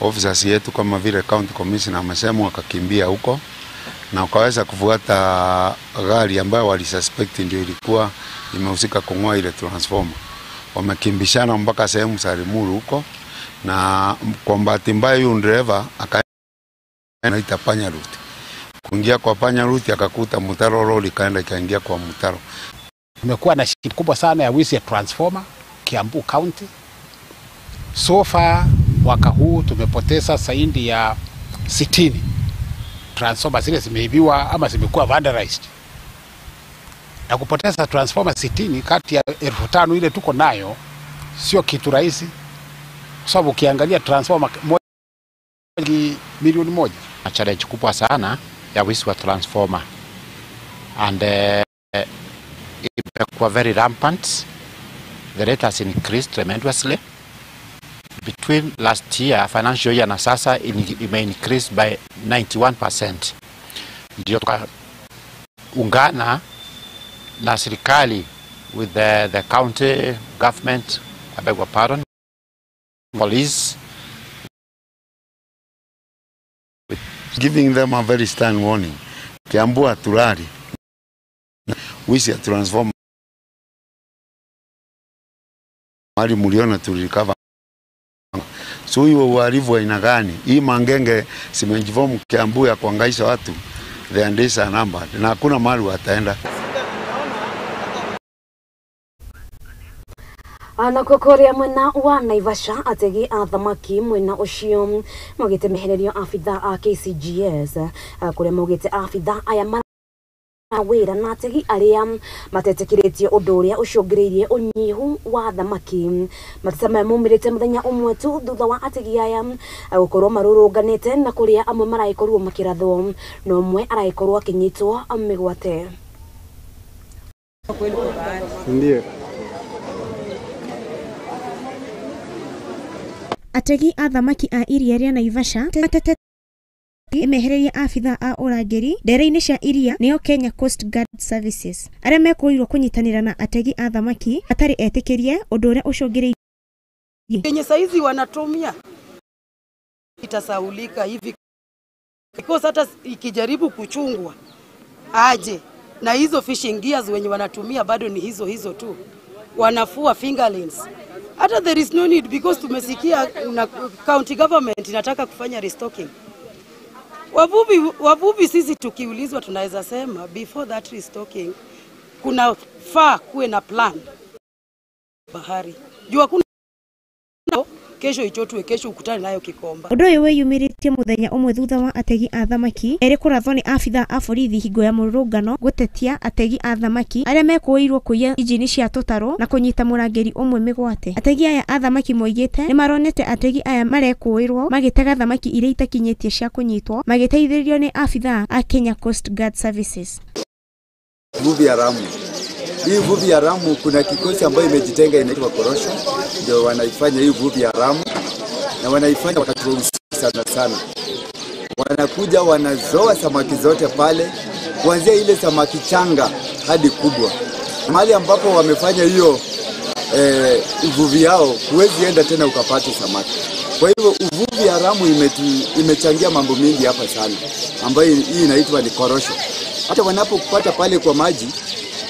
[SPEAKER 7] Officers yetu kama vile county commissioner amesema wakakimbia huko na wakaweza kufuata gari ambayo walisuspect ndio ilikuwa imehusika kung'oa ile transformer. Wamekimbishana mpaka sehemu za Limuru huko, na kwa bahati mbaya huyu driver akaita panya route. Kuingia kwa panya route akakuta mtaro, lori kaenda ikaingia kwa mtaro.
[SPEAKER 9] Kumekuwa na shida kubwa sana ya wizi ya transformer Kiambu County. So far mwaka huu tumepoteza zaidi ya 60 transformer zile zimeibiwa ama zimekuwa vandalized. Na kupoteza transformer 60 kati ya 5,000 ile tuko nayo sio kitu rahisi. Kwa sababu ukiangalia transformer moja milioni 1.
[SPEAKER 10] Challenge kubwa sana ya wizi wa transformer and imekuwa very rampant. The rate has increased tremendously. Between last year, financial year na sasa ime increase by 91%. Ndio tukaungana na serikali with the county government, I beg your pardon, police.
[SPEAKER 7] Giving them a very stern warning. Kiambu hatulali. Wizi ya transformer. Mali muliona tulicover. So hiyo uhalifu aina gani? Hii mangenge simenjivomu Kiambu ya kuangaisha watu. The days are numbered. Na hakuna mahali wataenda.
[SPEAKER 1] Na kuria mwena wa Naivasha ategi a thamaki mwena ucio maugite mehererio abitha a KCGS kuria maugite abitha aya wira na ategi aria matetikiritie undu uria ucungiriirie unyihu wa thamaki. Mateta maya maumirite muthenya umwe tu thutha wa ategi aya gukorwo marurunganite na kuria amwe maraikorwo makirathwo na umwe araikorwo akinyitwo migwate.
[SPEAKER 11] Ndio.
[SPEAKER 12] Ategi a thamaki a iria ria Naivasha matete mehereria abitha a urangeri ndere-inĩ cia iria nĩo Kenya Coast Guard Services arĩa mekũrirwo kũnyitanĩra na ategi a thamaki atarĩ etĩkĩrie ũndũ ũrĩa ũcũngĩrĩirie
[SPEAKER 13] yenye saizi wanatumia itasaulika hivi because hata ikijaribu kuchungwa aje na hizo fishing gears wenye wanatumia bado ni hizo hizo tu, wanafua fingerlings. Hata there is no need because tumesikia na county government inataka kufanya restocking. Wavuvi sisi tukiulizwa tunaweza sema before that restocking kuna faa kuwe na plan bahari. Jua kuna kesho ichotwe kesho ukutane nayo Kikomba.
[SPEAKER 12] Ũndũ ũyũ wĩyumĩrĩtie mũthenya ũmwe thutha wa ategi a thamaki erĩ kũrathwo nĩ abitha a borithi hingo ya mũrũrũngano gũtetia ategi a thamaki arĩa mekũĩirwo kũiya injini cia tũtarũ na kũnyita mũrangĩri ũmwe mĩgwate. Ategi aya a thamaki moigĩte nĩ maronete ategi aya marekũĩrwo magĩtega thamaki iria itakinyĩtie cia kũnyitwo magĩteithĩrĩrio nĩ abitha a Kenya Coast Guard Services.
[SPEAKER 14] Uvuvi haramu. Hii uvuvi haramu kuna kikosi ambayo imejitenga inaitwa Korosho, ndio wanaifanya hii uvuvi haramu na wanaifanya wakati wa usiku sana sana. Wanakuja wanazoa samaki zote pale, kuanzia ile samaki changa hadi kubwa. Mahali ambapo wamefanya hiyo uvuvi yao, huwezi enda tena ukapate samaki. Kwa hivyo uvuvi haramu imechangia mambo mingi hapa sana, ambayo hii inaitwa ni korosho. Hata wanapopata pale kwa maji,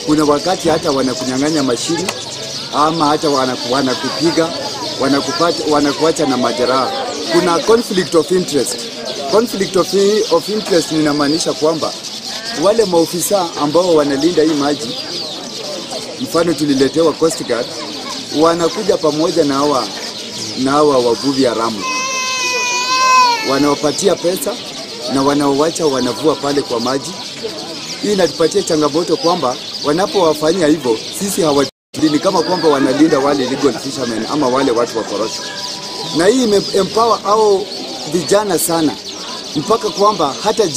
[SPEAKER 14] kuna wakati hata wanakunyang'anya mashini ama hata wanakupiga, wanakuacha na majeraha. Kuna conflict of interest. Conflict of interest inamaanisha kwamba wale maofisa ambao wanalinda hii maji, mfano tuliletewa Coast Guard, wanakuja pamoja na hawa wavuvi haramu. Wanawapatia pesa na wanaowacha wanavua pale kwa maji. Hii inatupatia changamoto kwamba wanapowafanyia hivyo sisi hawatulindi, kama kwamba wanalinda wale illegal fishermen ama wale watu wa korosho. Na hii ime-empower au vijana sana, mpaka kwamba hata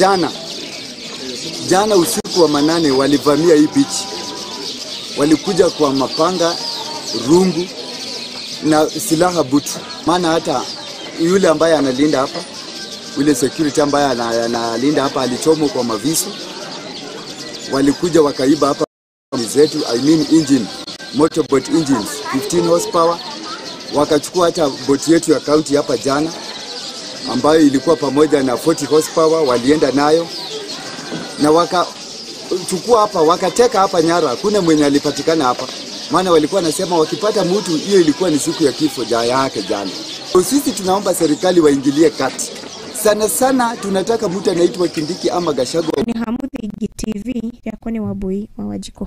[SPEAKER 14] jana usiku wa manane walivamia hii beach. Walikuja kwa mapanga, rungu na silaha butu. Maana hata yule ambaye analinda hapa, yule security ambaye analinda hapa alichomwa kwa mavisu. Walikuja wakaiba hapa zetu, I mean engine, motorboat engines 15 horsepower. Wakachukua hata boti yetu ya county hapa jana ambayo ilikuwa pamoja na 40 horsepower, walienda nayo na wakachukua hapa, wakateka hapa nyara. Hakuna mwenye alipatikana hapa, maana walikuwa nasema wakipata mtu, hiyo ilikuwa ni siku ya kifo yake jana. Sisi tunaomba serikali waingilie kati. Sana sana tunataka mtu anaitwa Kindiki ama Gachagua.
[SPEAKER 12] Ni Hamuthingi TV yakwa ni Wambui wa Wanjikũ.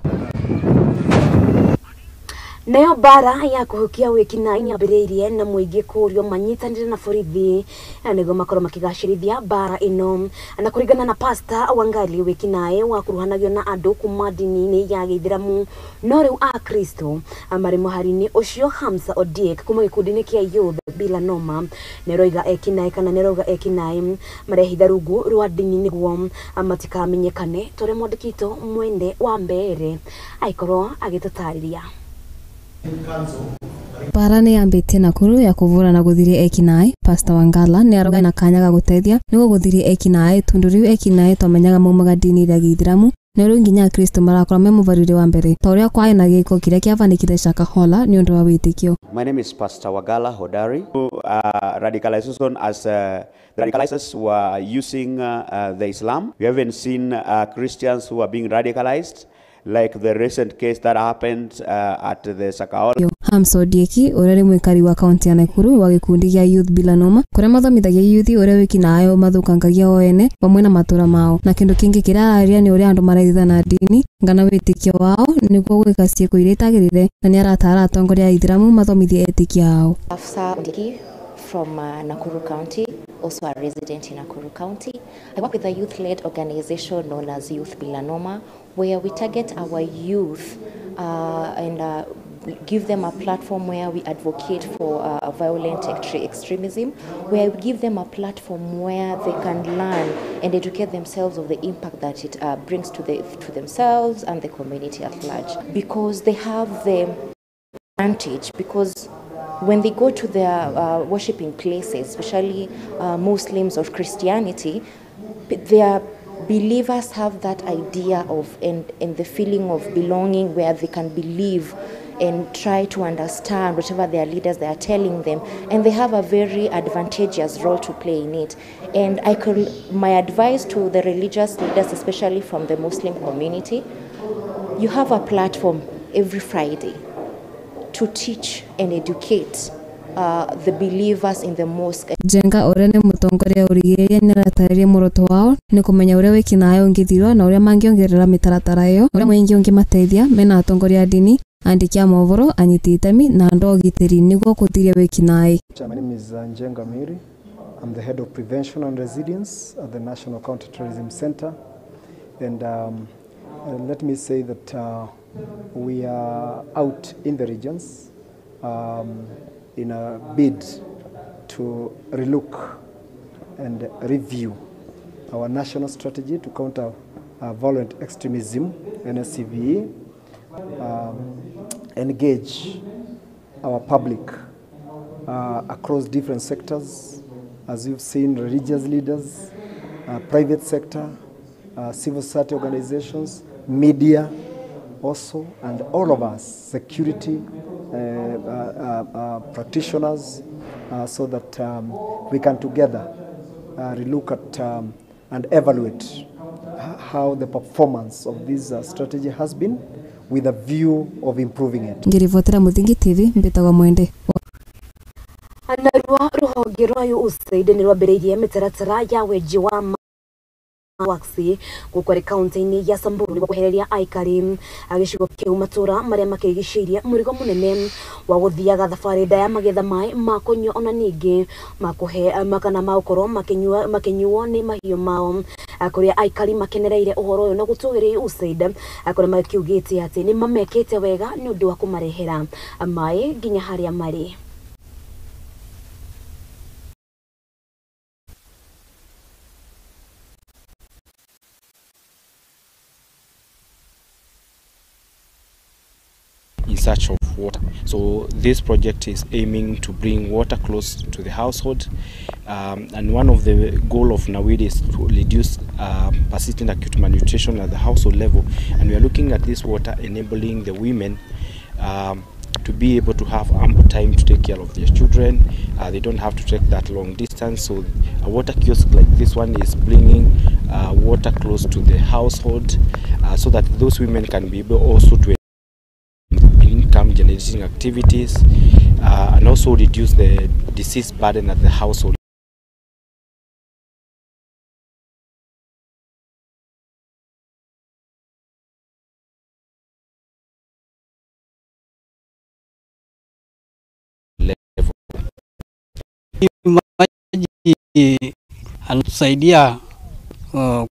[SPEAKER 1] Nayo bara ya kuhukia wĩkinaĩ yambĩrĩirie na mũingĩ kũũrio manyitanĩre na borithi na nĩguo makorwo makĩgacĩrithia bara ĩno. Na kũringana na Pastor Wangali, wĩkinaĩ wakuruhanagio na andũ kuma ndini-inĩ ya gĩithĩramu, no rĩu akristo marĩ mũhari-inĩ ũcio. Hamza Odiek kuma gĩkundi-inĩ kĩa Youth Bila Noma nĩaroiga ekinaĩ kana nĩarauga ekinaĩ marehitha rungu rwa ndini nĩguo matikamenyekane. Tũrĩa mwandĩki witũ Mwende wa Mbere aikorwo agĩtũtarĩria.
[SPEAKER 8] Bara nĩ yambĩtie Nakuru ya kũvũra na gũthiria ekinaĩ. Pastor Wangala nĩ arauga na kanya ga gũteithia nĩguo gũthiria ekinaĩ, tondũ rĩu ekinaĩ twamenyaga maumaga ndini ya gĩithĩramu, na rĩu nginya akristo marakorwo me mũbarĩre wa mbere ta ũrĩa kwarĩ na gĩko kĩrĩa kĩabanĩkire Shakahola nĩ ũndũ wa wĩtĩkio.
[SPEAKER 11] My name is Pastor Wagala Hodari. Radicalization as the radicalizers were using the Islam. We haven't seen Christians who are being radicalized, like the recent case that happened at the Shakahola.
[SPEAKER 8] Hamza Odieki ũrĩa nĩ mwĩkari wa kaunti ya Nakuru wa gĩkundi gĩa Youth Bila Noma, kũrĩa mathomithagia youth ũrĩa wĩkinaĩ mathũkangagia o ene vamwe na matũra mao, na kĩndũ kĩngĩ kĩraaria nĩ ũrĩa andũ maraithana na ndini ngana wĩtĩkio wao nĩguo gwĩka ciĩko iria itagĩrĩire, na nĩaratara atongoria a Ithĩramu mathomithie etĩkia ao.
[SPEAKER 16] Afsa Odieki from Nakuru County, also a resident in Nakuru County. I work with a youth-led organization known as Youth Bila Noma, where we target our youth and give them a platform where we advocate for violent extremism, where we give them a platform where they can learn and educate themselves of the impact that it brings to themselves and the community at large. Because they have the advantage, because when they go to their worshipping places, especially Muslims or Christianity, their believers have that idea of and the feeling of belonging, where they can believe and try to understand whatever their leaders they are telling them, and they have a very advantageous role to play in it. And my advice to the religious leaders, especially from the Muslim community, you have a platform every Friday to teach and educate the believers in the mosque.
[SPEAKER 8] Njenga ũrĩa nĩ mũtongoria ũrigĩrĩria nĩaratarĩria muoroto wao nĩ kũmenya ũrĩa wĩkinaĩ ũngĩthirwo na ũrĩa mangĩongerera mĩtaratara ĩyo, ũrĩa mũingĩ ũngĩmateithia mena atongoria a ndini, andĩki a mohoro, anyiti itemi na andũ a ũgitĩri nĩguo kũthiria wĩkinaĩ.
[SPEAKER 17] My name is Njenga Miri. I'm the head of prevention and resilience at the National Counter-Terrorism Center, and let me say that we are out in the regions in a bid to relook and review our national strategy to counter violent extremism, NSCVE, engage our public across different sectors, as you've seen, religious leaders, private sector, civil society organizations, media also, and all of us, security practitioners, so that we can together relook at and evaluate how the performance of this strategy has been with a view of improving it.
[SPEAKER 8] Ngirivotera Muthingi TV, mbitagwa Mwende.
[SPEAKER 1] Narua ruhonge rwa USAID nĩ rwambĩrĩirie mĩtaratara ya wenji wa waksi gũkũ kaunti-inĩ ya Samburu nĩguo kwehereria aikari a gĩcigo kĩu matũra marĩa makĩrigicĩirie mũrigo mũnene wa gũthiaga thabarĩ ndaya magĩetha maĩ ma kũnyua ona ningĩ makũhe makana ma gũkorwo makĩnyuo nĩ mahiũ mao, kũrĩa aikari makenereire ũhoro ũyũ na gũtũgĩria USAID kũrĩa makiugĩte atĩ nĩ mamekĩte wega nĩ ũndũ wa kũmarehera maĩ nginya harĩa marĩ.
[SPEAKER 18] In search of water. So this project is aiming to bring water close to the household, And one of the goal of Nawiri is to reduce persistent acute malnutrition at the household level. And we are looking at this water enabling the women to be able to have ample time to take care of their children. They don't have to trek that long distance. So a water kiosk like this one is bringing water close to the household so that those women can be able also to income generating activities and also reduce the disease burden at the household level.
[SPEAKER 19] Maji anatusaidia kwa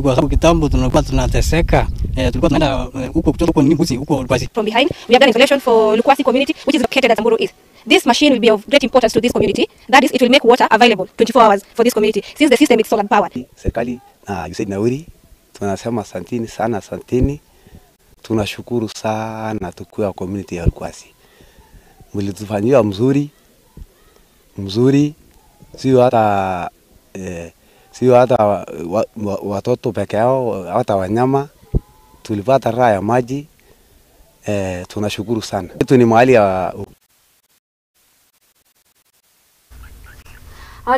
[SPEAKER 19] sababu kitambo tunakuwa tunateseka, tulikuwa tunaenda huko kutoka huko mbuzi huko Lukwasi.
[SPEAKER 20] From behind we have done installation for Lukwasi community, which is located at Samburu East. This machine will be of great importance to this community. That is, it will make water available 24 hours for this community since the system is solar powered.
[SPEAKER 21] Serikali na USAID Nawiri tunasema asanteni sana, asanteni. Tunashukuru sana tukiwa community ya Lukwasi. Mlitufanyia mzuri mzuri, sio hata sio hata watoto peke yao, hata wanyama tulipata raha ya maji. Tunashukuru sana. Yetu ni mahali ya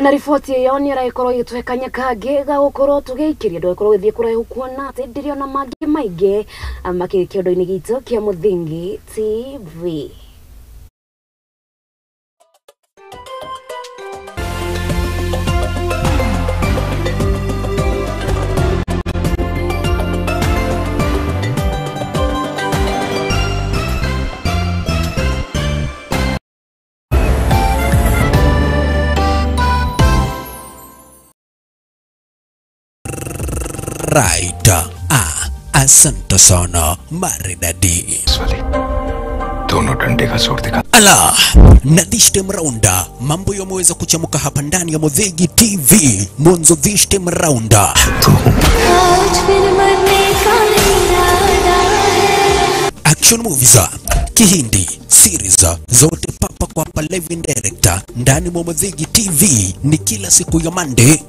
[SPEAKER 1] na riboti ĩyo nĩ ĩragĩkorwo ĩgĩtũhe kanya kangĩ ga gũkorwo tũgĩikĩria ndũgĩkorwo ũgĩthiĩ kũraihu kuona atĩ ndĩrĩ ona mangĩ maingĩ makĩrĩ kĩondo-inĩ gitũ kĩa Mũthingi TV.
[SPEAKER 22] Right. Asante sana maridadi.
[SPEAKER 26] दोनों डंडे का जोर दिखा
[SPEAKER 22] Ala, na this time round mambo yameweza kuchamuka hapa ndani ya Muthingi TV. Mwanzo this time round. Action movies, Kihindi, series zote papa kwa hapa live and direct ndani mwa Muthingi TV ni kila siku ya Monday,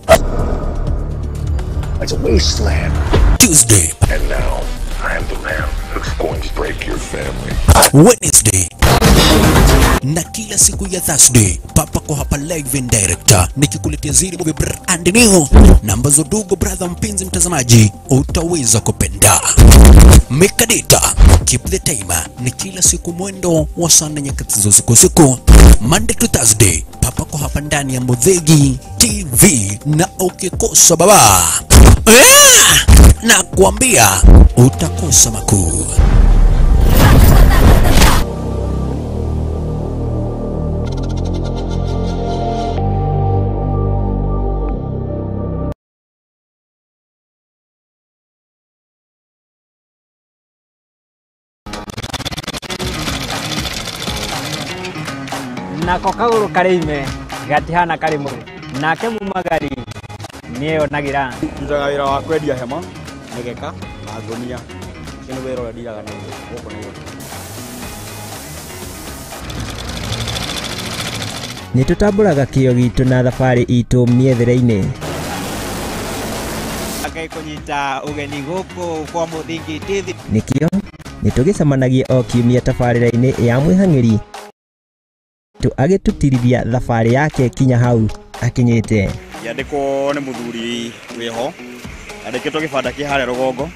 [SPEAKER 26] It's a wasteland.
[SPEAKER 22] Tuesday,
[SPEAKER 26] And now I am the man who's going to break your family.
[SPEAKER 22] Wednesday na kila siku ya Thursday papa kwa hapa live and direct nikikuletea zile movie brand new na ambazo dugo brother mpenzi mtazamaji utaweza kupenda. Make data, keep the timer ni kila siku mwendo wa saa nne nyakati za usiku usiku, Monday to Thursday papa kwa hapa ndani ya Muthingi TV, na ukikosa baba na kuambia utakosa makuu.
[SPEAKER 27] Nako kaguru karĩime gatihana karĩ mũrũ nake mumagari nĩeyonagira.
[SPEAKER 28] Ndutaga wĩra wa kwendia hema, mĩgeka na ngũnia. Ũcio nĩ wĩra ũrĩa ndiraga naguo gũkũ Nairobi.
[SPEAKER 23] Nĩ tũtambũraga kĩo gitũ na thabarĩ itũ mĩethere-inĩ.
[SPEAKER 27] Ngai kũnyita ũgeni gũkũ kwa Muthingi TV.
[SPEAKER 23] Nĩkĩo nĩ tũgĩcemanagia o kiumia tabarĩra-inĩ ya mwĩhang'ĩri tu agĩtũtirithia thabarĩ yake kinya hau akinyĩte.
[SPEAKER 28] Yandĩkwo nĩ mũthuri wĩho, andĩkĩtwo gĩbanda kĩ harĩa rũgongo.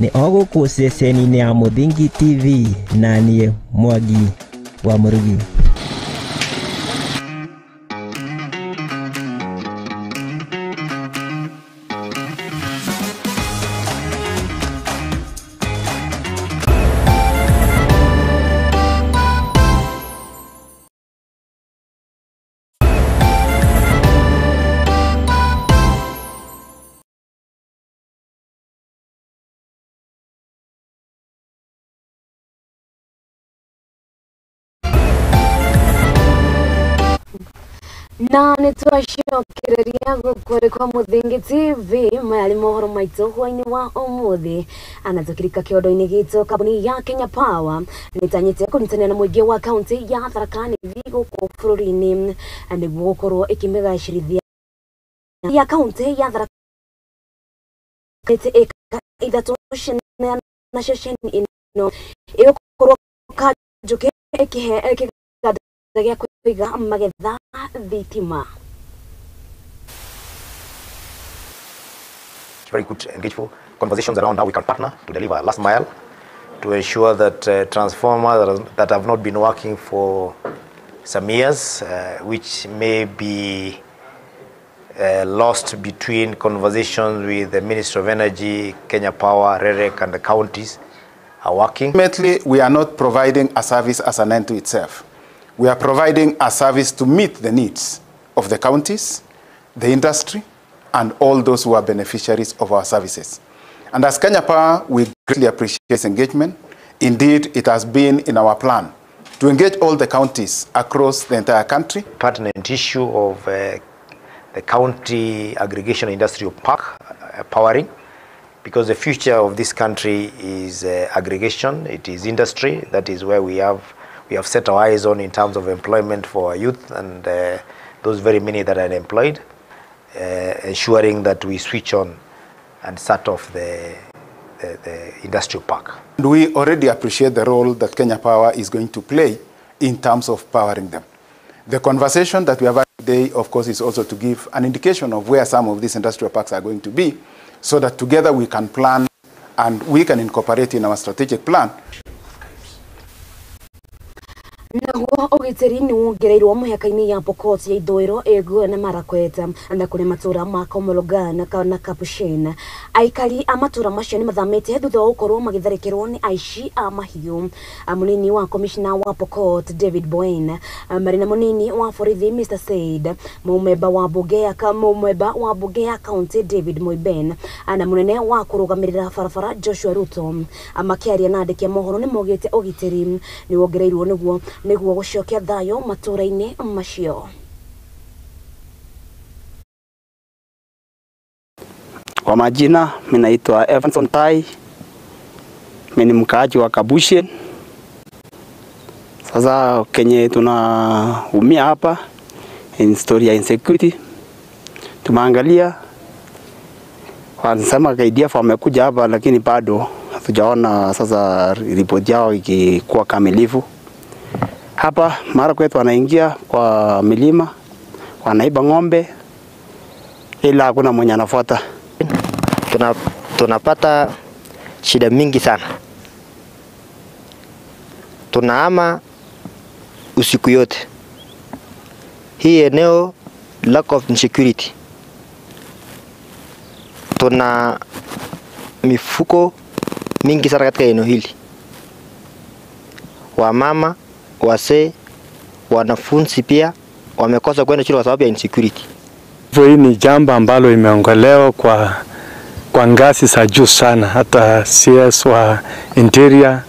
[SPEAKER 23] Nĩ o gũkũ ceceni-inĩ ya Muthingi TV na niĩ Mwangi wa Mũrugi.
[SPEAKER 1] Na nĩ twacokereria gũkũ kwa Muthingi TV maya nĩ mohoro maitũ hwainĩ wa ũmũthĩ. Ana tũkirika kĩondo-inĩ gitũ kambuni ya Kenya Power nĩtanyĩte kũnyitanĩra na mũingĩ wa kaunti ya Tharaka Nithi gũkũ bũrũri-inĩ nĩguo gũkorwo ĩkĩmĩgacĩrithia. Ya kaunti ya Tharaka eka ithatũ na ceceni ĩno ĩgũkorwo Kanjũkĩ ĩkĩhe kĩganda gĩa kũiga magetha thitima.
[SPEAKER 2] Very good, engageful conversations around how we can partner to deliver last mile, to ensure that transformers that have not been working for some years, which may be lost between conversations with the Ministry of Energy, Kenya Power, REREC, and the counties, are working.
[SPEAKER 3] Ultimately, we are not providing a service as an end to itself. We are providing a service to meet the needs of the counties, the industry, and all those who are beneficiaries of our services. And as Kenya Power, we greatly appreciate this engagement. Indeed, it has been in our plan to engage all the counties across the entire country.
[SPEAKER 2] Pertinent issue of the county aggregation industrial park powering, because the future of this country is aggregation, it is industry. That is where we have set our eyes on in terms of employment for our youth and those very many that are unemployed, ensuring that we switch on and start off the industrial park.
[SPEAKER 3] And we already appreciate the role that Kenya Power is going to play in terms of powering them. The conversation that we have had today, of course, is also to give an indication of where some of these industrial parks are going to be, so that together we can plan and we can incorporate in our strategic plan.
[SPEAKER 1] Naguo ũgitĩri nĩ wongereirwo mũhaka-inĩ ya Pokot ya ithũĩro Ĩgwe na Marakwet na kũrĩ matũra ma Komologan na Kapushin. Aikari a matũra macio nĩ mathamĩte thutha wa gũkorwo magĩtharĩkĩrwo nĩ aici a mahiũ. Mũnini wa komishna wa Pokot David Boen marĩ na mũnini wa borithi Mr Said, mũmemba wa bunge ya county David Moiben na mũnene wa kũrũgamĩrĩra barabara Joshua Ruto makĩaria na andĩki a mohoro nĩ maugĩte ũgitĩri nĩ wongereirwo nĩguo gũcokia thayũ matũra-inĩ macio.
[SPEAKER 4] Kwa majina mimi naitwa Evanson Tai, mimi ni mkaaji wa Kabushen. Sasa kenye tunaumia hapa in story ya insecurity, tumeangalia wanasema KDF wamekuja hapa, lakini bado hatujaona sasa ripoti yao ikikuwa kamilifu. Hapa mara kwetu wanaingia kwa milima, wanaiba ng'ombe, ila hakuna mwenye anafuata.
[SPEAKER 5] Tunapata shida mingi sana. Tunahama usiku yote. Hii eneo lack of insecurity. Tuna mifuko mingi sana katika eneo hili. Wamama, wasee, wanafunzi pia wamekosa kwenda shule kwa sababu ya insecurity.
[SPEAKER 6] Hii ni jambo ambalo imeongelewa kwa ngazi za juu sana, hata CS wa Interior,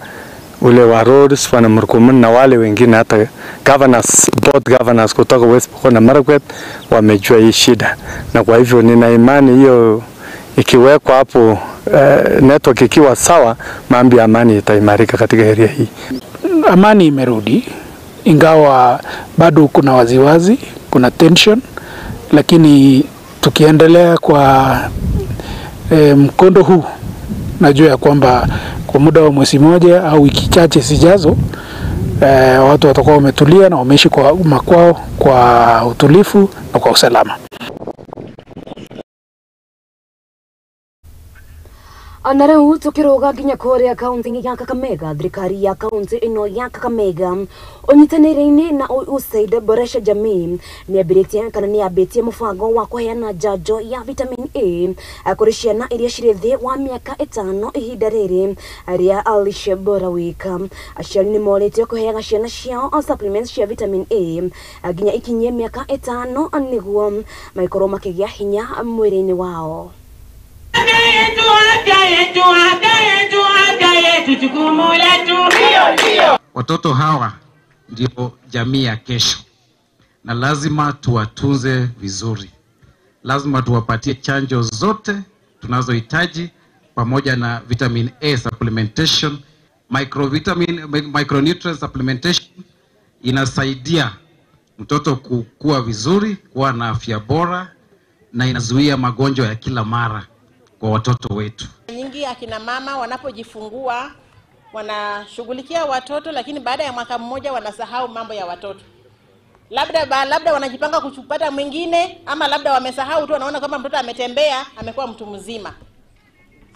[SPEAKER 6] ule wa Roads, wana Murkomen na wale wengine, hata governors, both governors kutoka West Pokot na Marakwet wamejua hii shida. Na kwa hivyo nina imani hiyo ikiwekwa hapo, network ikiwa sawa, mambo ya amani itaimarika katika area hii.
[SPEAKER 15] Amani imerudi, ingawa bado kuna waziwazi, kuna tension, lakini tukiendelea kwa mkondo huu, najua ya kwamba kwa muda wa mwezi mmoja au wiki chache zijazo, watu watakuwa wametulia na wameishi kwa makwao kwa utulivu na kwa usalama.
[SPEAKER 1] Na rĩu tũkĩrũga nginya kũrĩa kaunti ya Kakamega, thirikari ya kaunti ĩno ya Kakamega ũnyitanĩire-inĩ na USAID Boresha Jamii nĩambĩrĩtie kana nĩambĩtie mũbango wa kũheana njanjo ya vitamin A kũrĩ ciana iria cirĩ thĩ wa mĩaka 5 ihinda rĩrĩ rĩa Lishe Bora Week. Aciari nĩ morĩtio kũheaga ciana ciao supplements cia vitamin A nginya ikinyie mĩaka 5 nĩguo maikorwo makĩgĩa hinya mwĩrĩ-inĩ wao.
[SPEAKER 24] Watoto hawa ndio jamii ya kesho, na lazima tuwatunze vizuri. Lazima tuwapatie chanjo zote tunazohitaji pamoja na vitamin A supplementation, micronutrient supplementation inasaidia mtoto kukua vizuri, kuwa na afya bora, na inazuia magonjwa ya kila mara kwa watoto wetu.
[SPEAKER 7] Nyingi akina mama wanapojifungua wanashughulikia watoto, lakini baada ya mwaka mmoja wanasahau mambo ya watoto. Labda wanajipanga kuchupata mwingine, ama labda wamesahau tu, wanaona kama mtoto ametembea, amekuwa mtu mzima.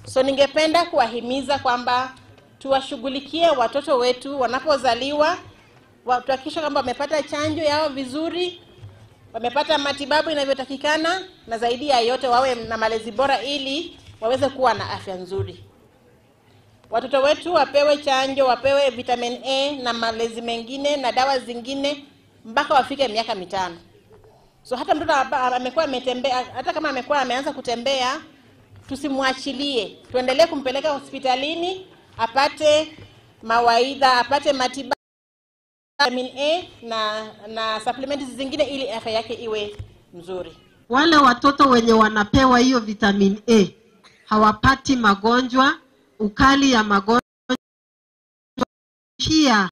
[SPEAKER 7] So ningependa kuwahimiza kwamba tuwashughulikie watoto wetu wanapozaliwa, tuhakikishe kwamba wamepata chanjo yao vizuri, wamepata matibabu inavyotakikana, na zaidi ya yote wawe na malezi bora ili waweze kuwa na afya nzuri. Watoto wetu wapewe chanjo, wapewe vitamin A na malezi mengine na dawa zingine mpaka wafike miaka 5. So hata mtoto amekuwa ametembea, hata kama amekuwa ameanza kutembea, tusimwachilie. Tuendelee kumpeleka hospitalini apate mawaidha, apate matibabu, vitamin A na supplements zingine ili afya yake iwe mzuri.
[SPEAKER 9] Wale watoto wenye wanapewa hiyo vitamin A hawapati magonjwa, ukali ya magonjwa pia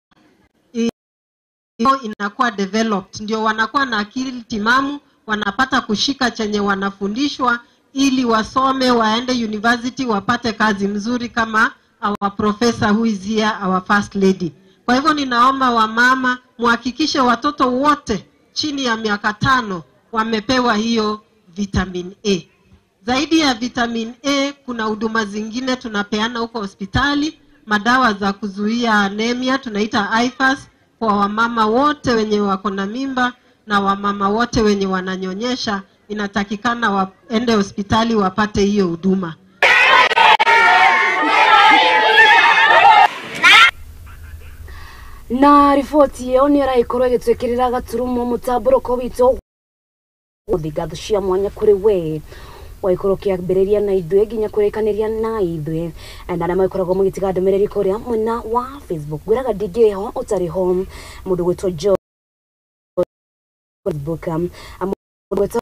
[SPEAKER 9] inakuwa developed, ndio wanakuwa na akili timamu, wanapata kushika chenye wanafundishwa ili wasome, waende university, wapate kazi mzuri kama our professor who is here, our first lady. Kwa hivyo ninaomba wamama muhakikishe watoto wote chini ya miaka 5 wamepewa hiyo vitamin A. Zaidi ya vitamin A kuna huduma zingine tunapeana huko hospitali, madawa za kuzuia anemia tunaita IFAS kwa wamama wote wenye wako na mimba na wamama wote wenye wananyonyesha, inatakikana waende hospitali wapate hiyo huduma.
[SPEAKER 1] Na riboti ĩyo nĩ ĩragĩkorwo ĩgĩtwĩkĩrĩra gaturumo mũtambũrũko witũ gũthingatho cia mwanya kũrĩ we waikorwo ũkĩambĩrĩria na ithuĩ nginya kũrĩkanĩria na ithuĩ na arĩa magĩkoragwo mũgĩtiga ndũmĩrĩri kũrĩa mwena wa Facebook. Ngwĩraga ndingĩ ho ũtarĩ ho mũndũ gwĩtwo John Facebook, mũndũ gwĩtwo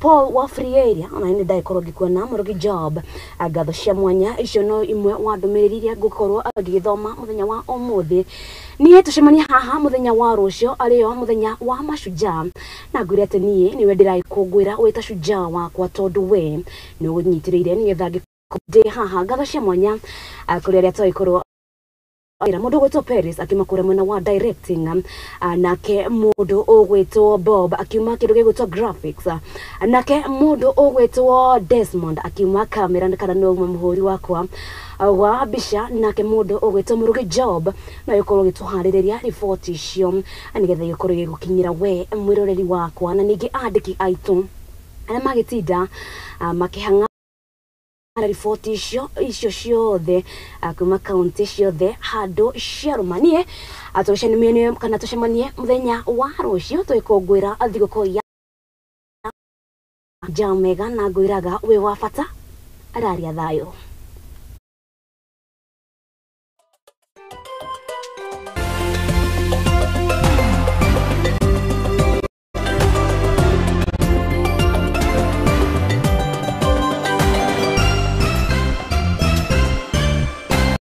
[SPEAKER 1] Paul wa Free Area ona nĩ ndagĩkorwo ngĩkuona Mũrugi Job. Ngatho cia mwanya icio no imwe wa ndũmĩrĩri iria ngũkorwo ngĩgĩthoma mũthenya wa ũmũthĩ. Niĩ tũcemanie haha mũthenya wa rũciũ arĩo mũthenya wa mashujaa, na ngwĩre atĩ niĩ nĩwe ndĩragĩkũngũĩra wĩta shujaa wakwa tondũ we nĩ ũnyitĩrĩire nĩgetha ngĩkorwo ndĩ haha. Ngatho cia mwanya kũrĩ arĩa twagĩkorwo mũndũ ũgwĩtwo Paris akiuma kũrĩa mwena wa directing, nake mũndũ ũgwĩtwo Bob akiuma kĩndũ gĩgwĩtwo graphics, nake mũndũ ũgwĩtwo Desmond akiuma camera kana nĩ ũmwe mũhũri wakwa wa mbica, nake mũndũ ũgwĩtwo Mũrugi Job no ĩkorwo ĩgĩtũharĩrĩria riboti icio nĩgetha igĩkorwo igĩgũkinyĩra we mwĩroreri wakwa, na ningĩ andĩki aitũ arĩa magĩtinda makĩhang'a riboti icio ciothe kuma kaunti ciothe handũ ciarũmanie. Tũcemanie kana tũcemanie mũthenya wa rũciũ tũgĩkũngũĩra thigũkũ ya Jamega, na ngwĩraga wĩ wa bata, araria thayũ.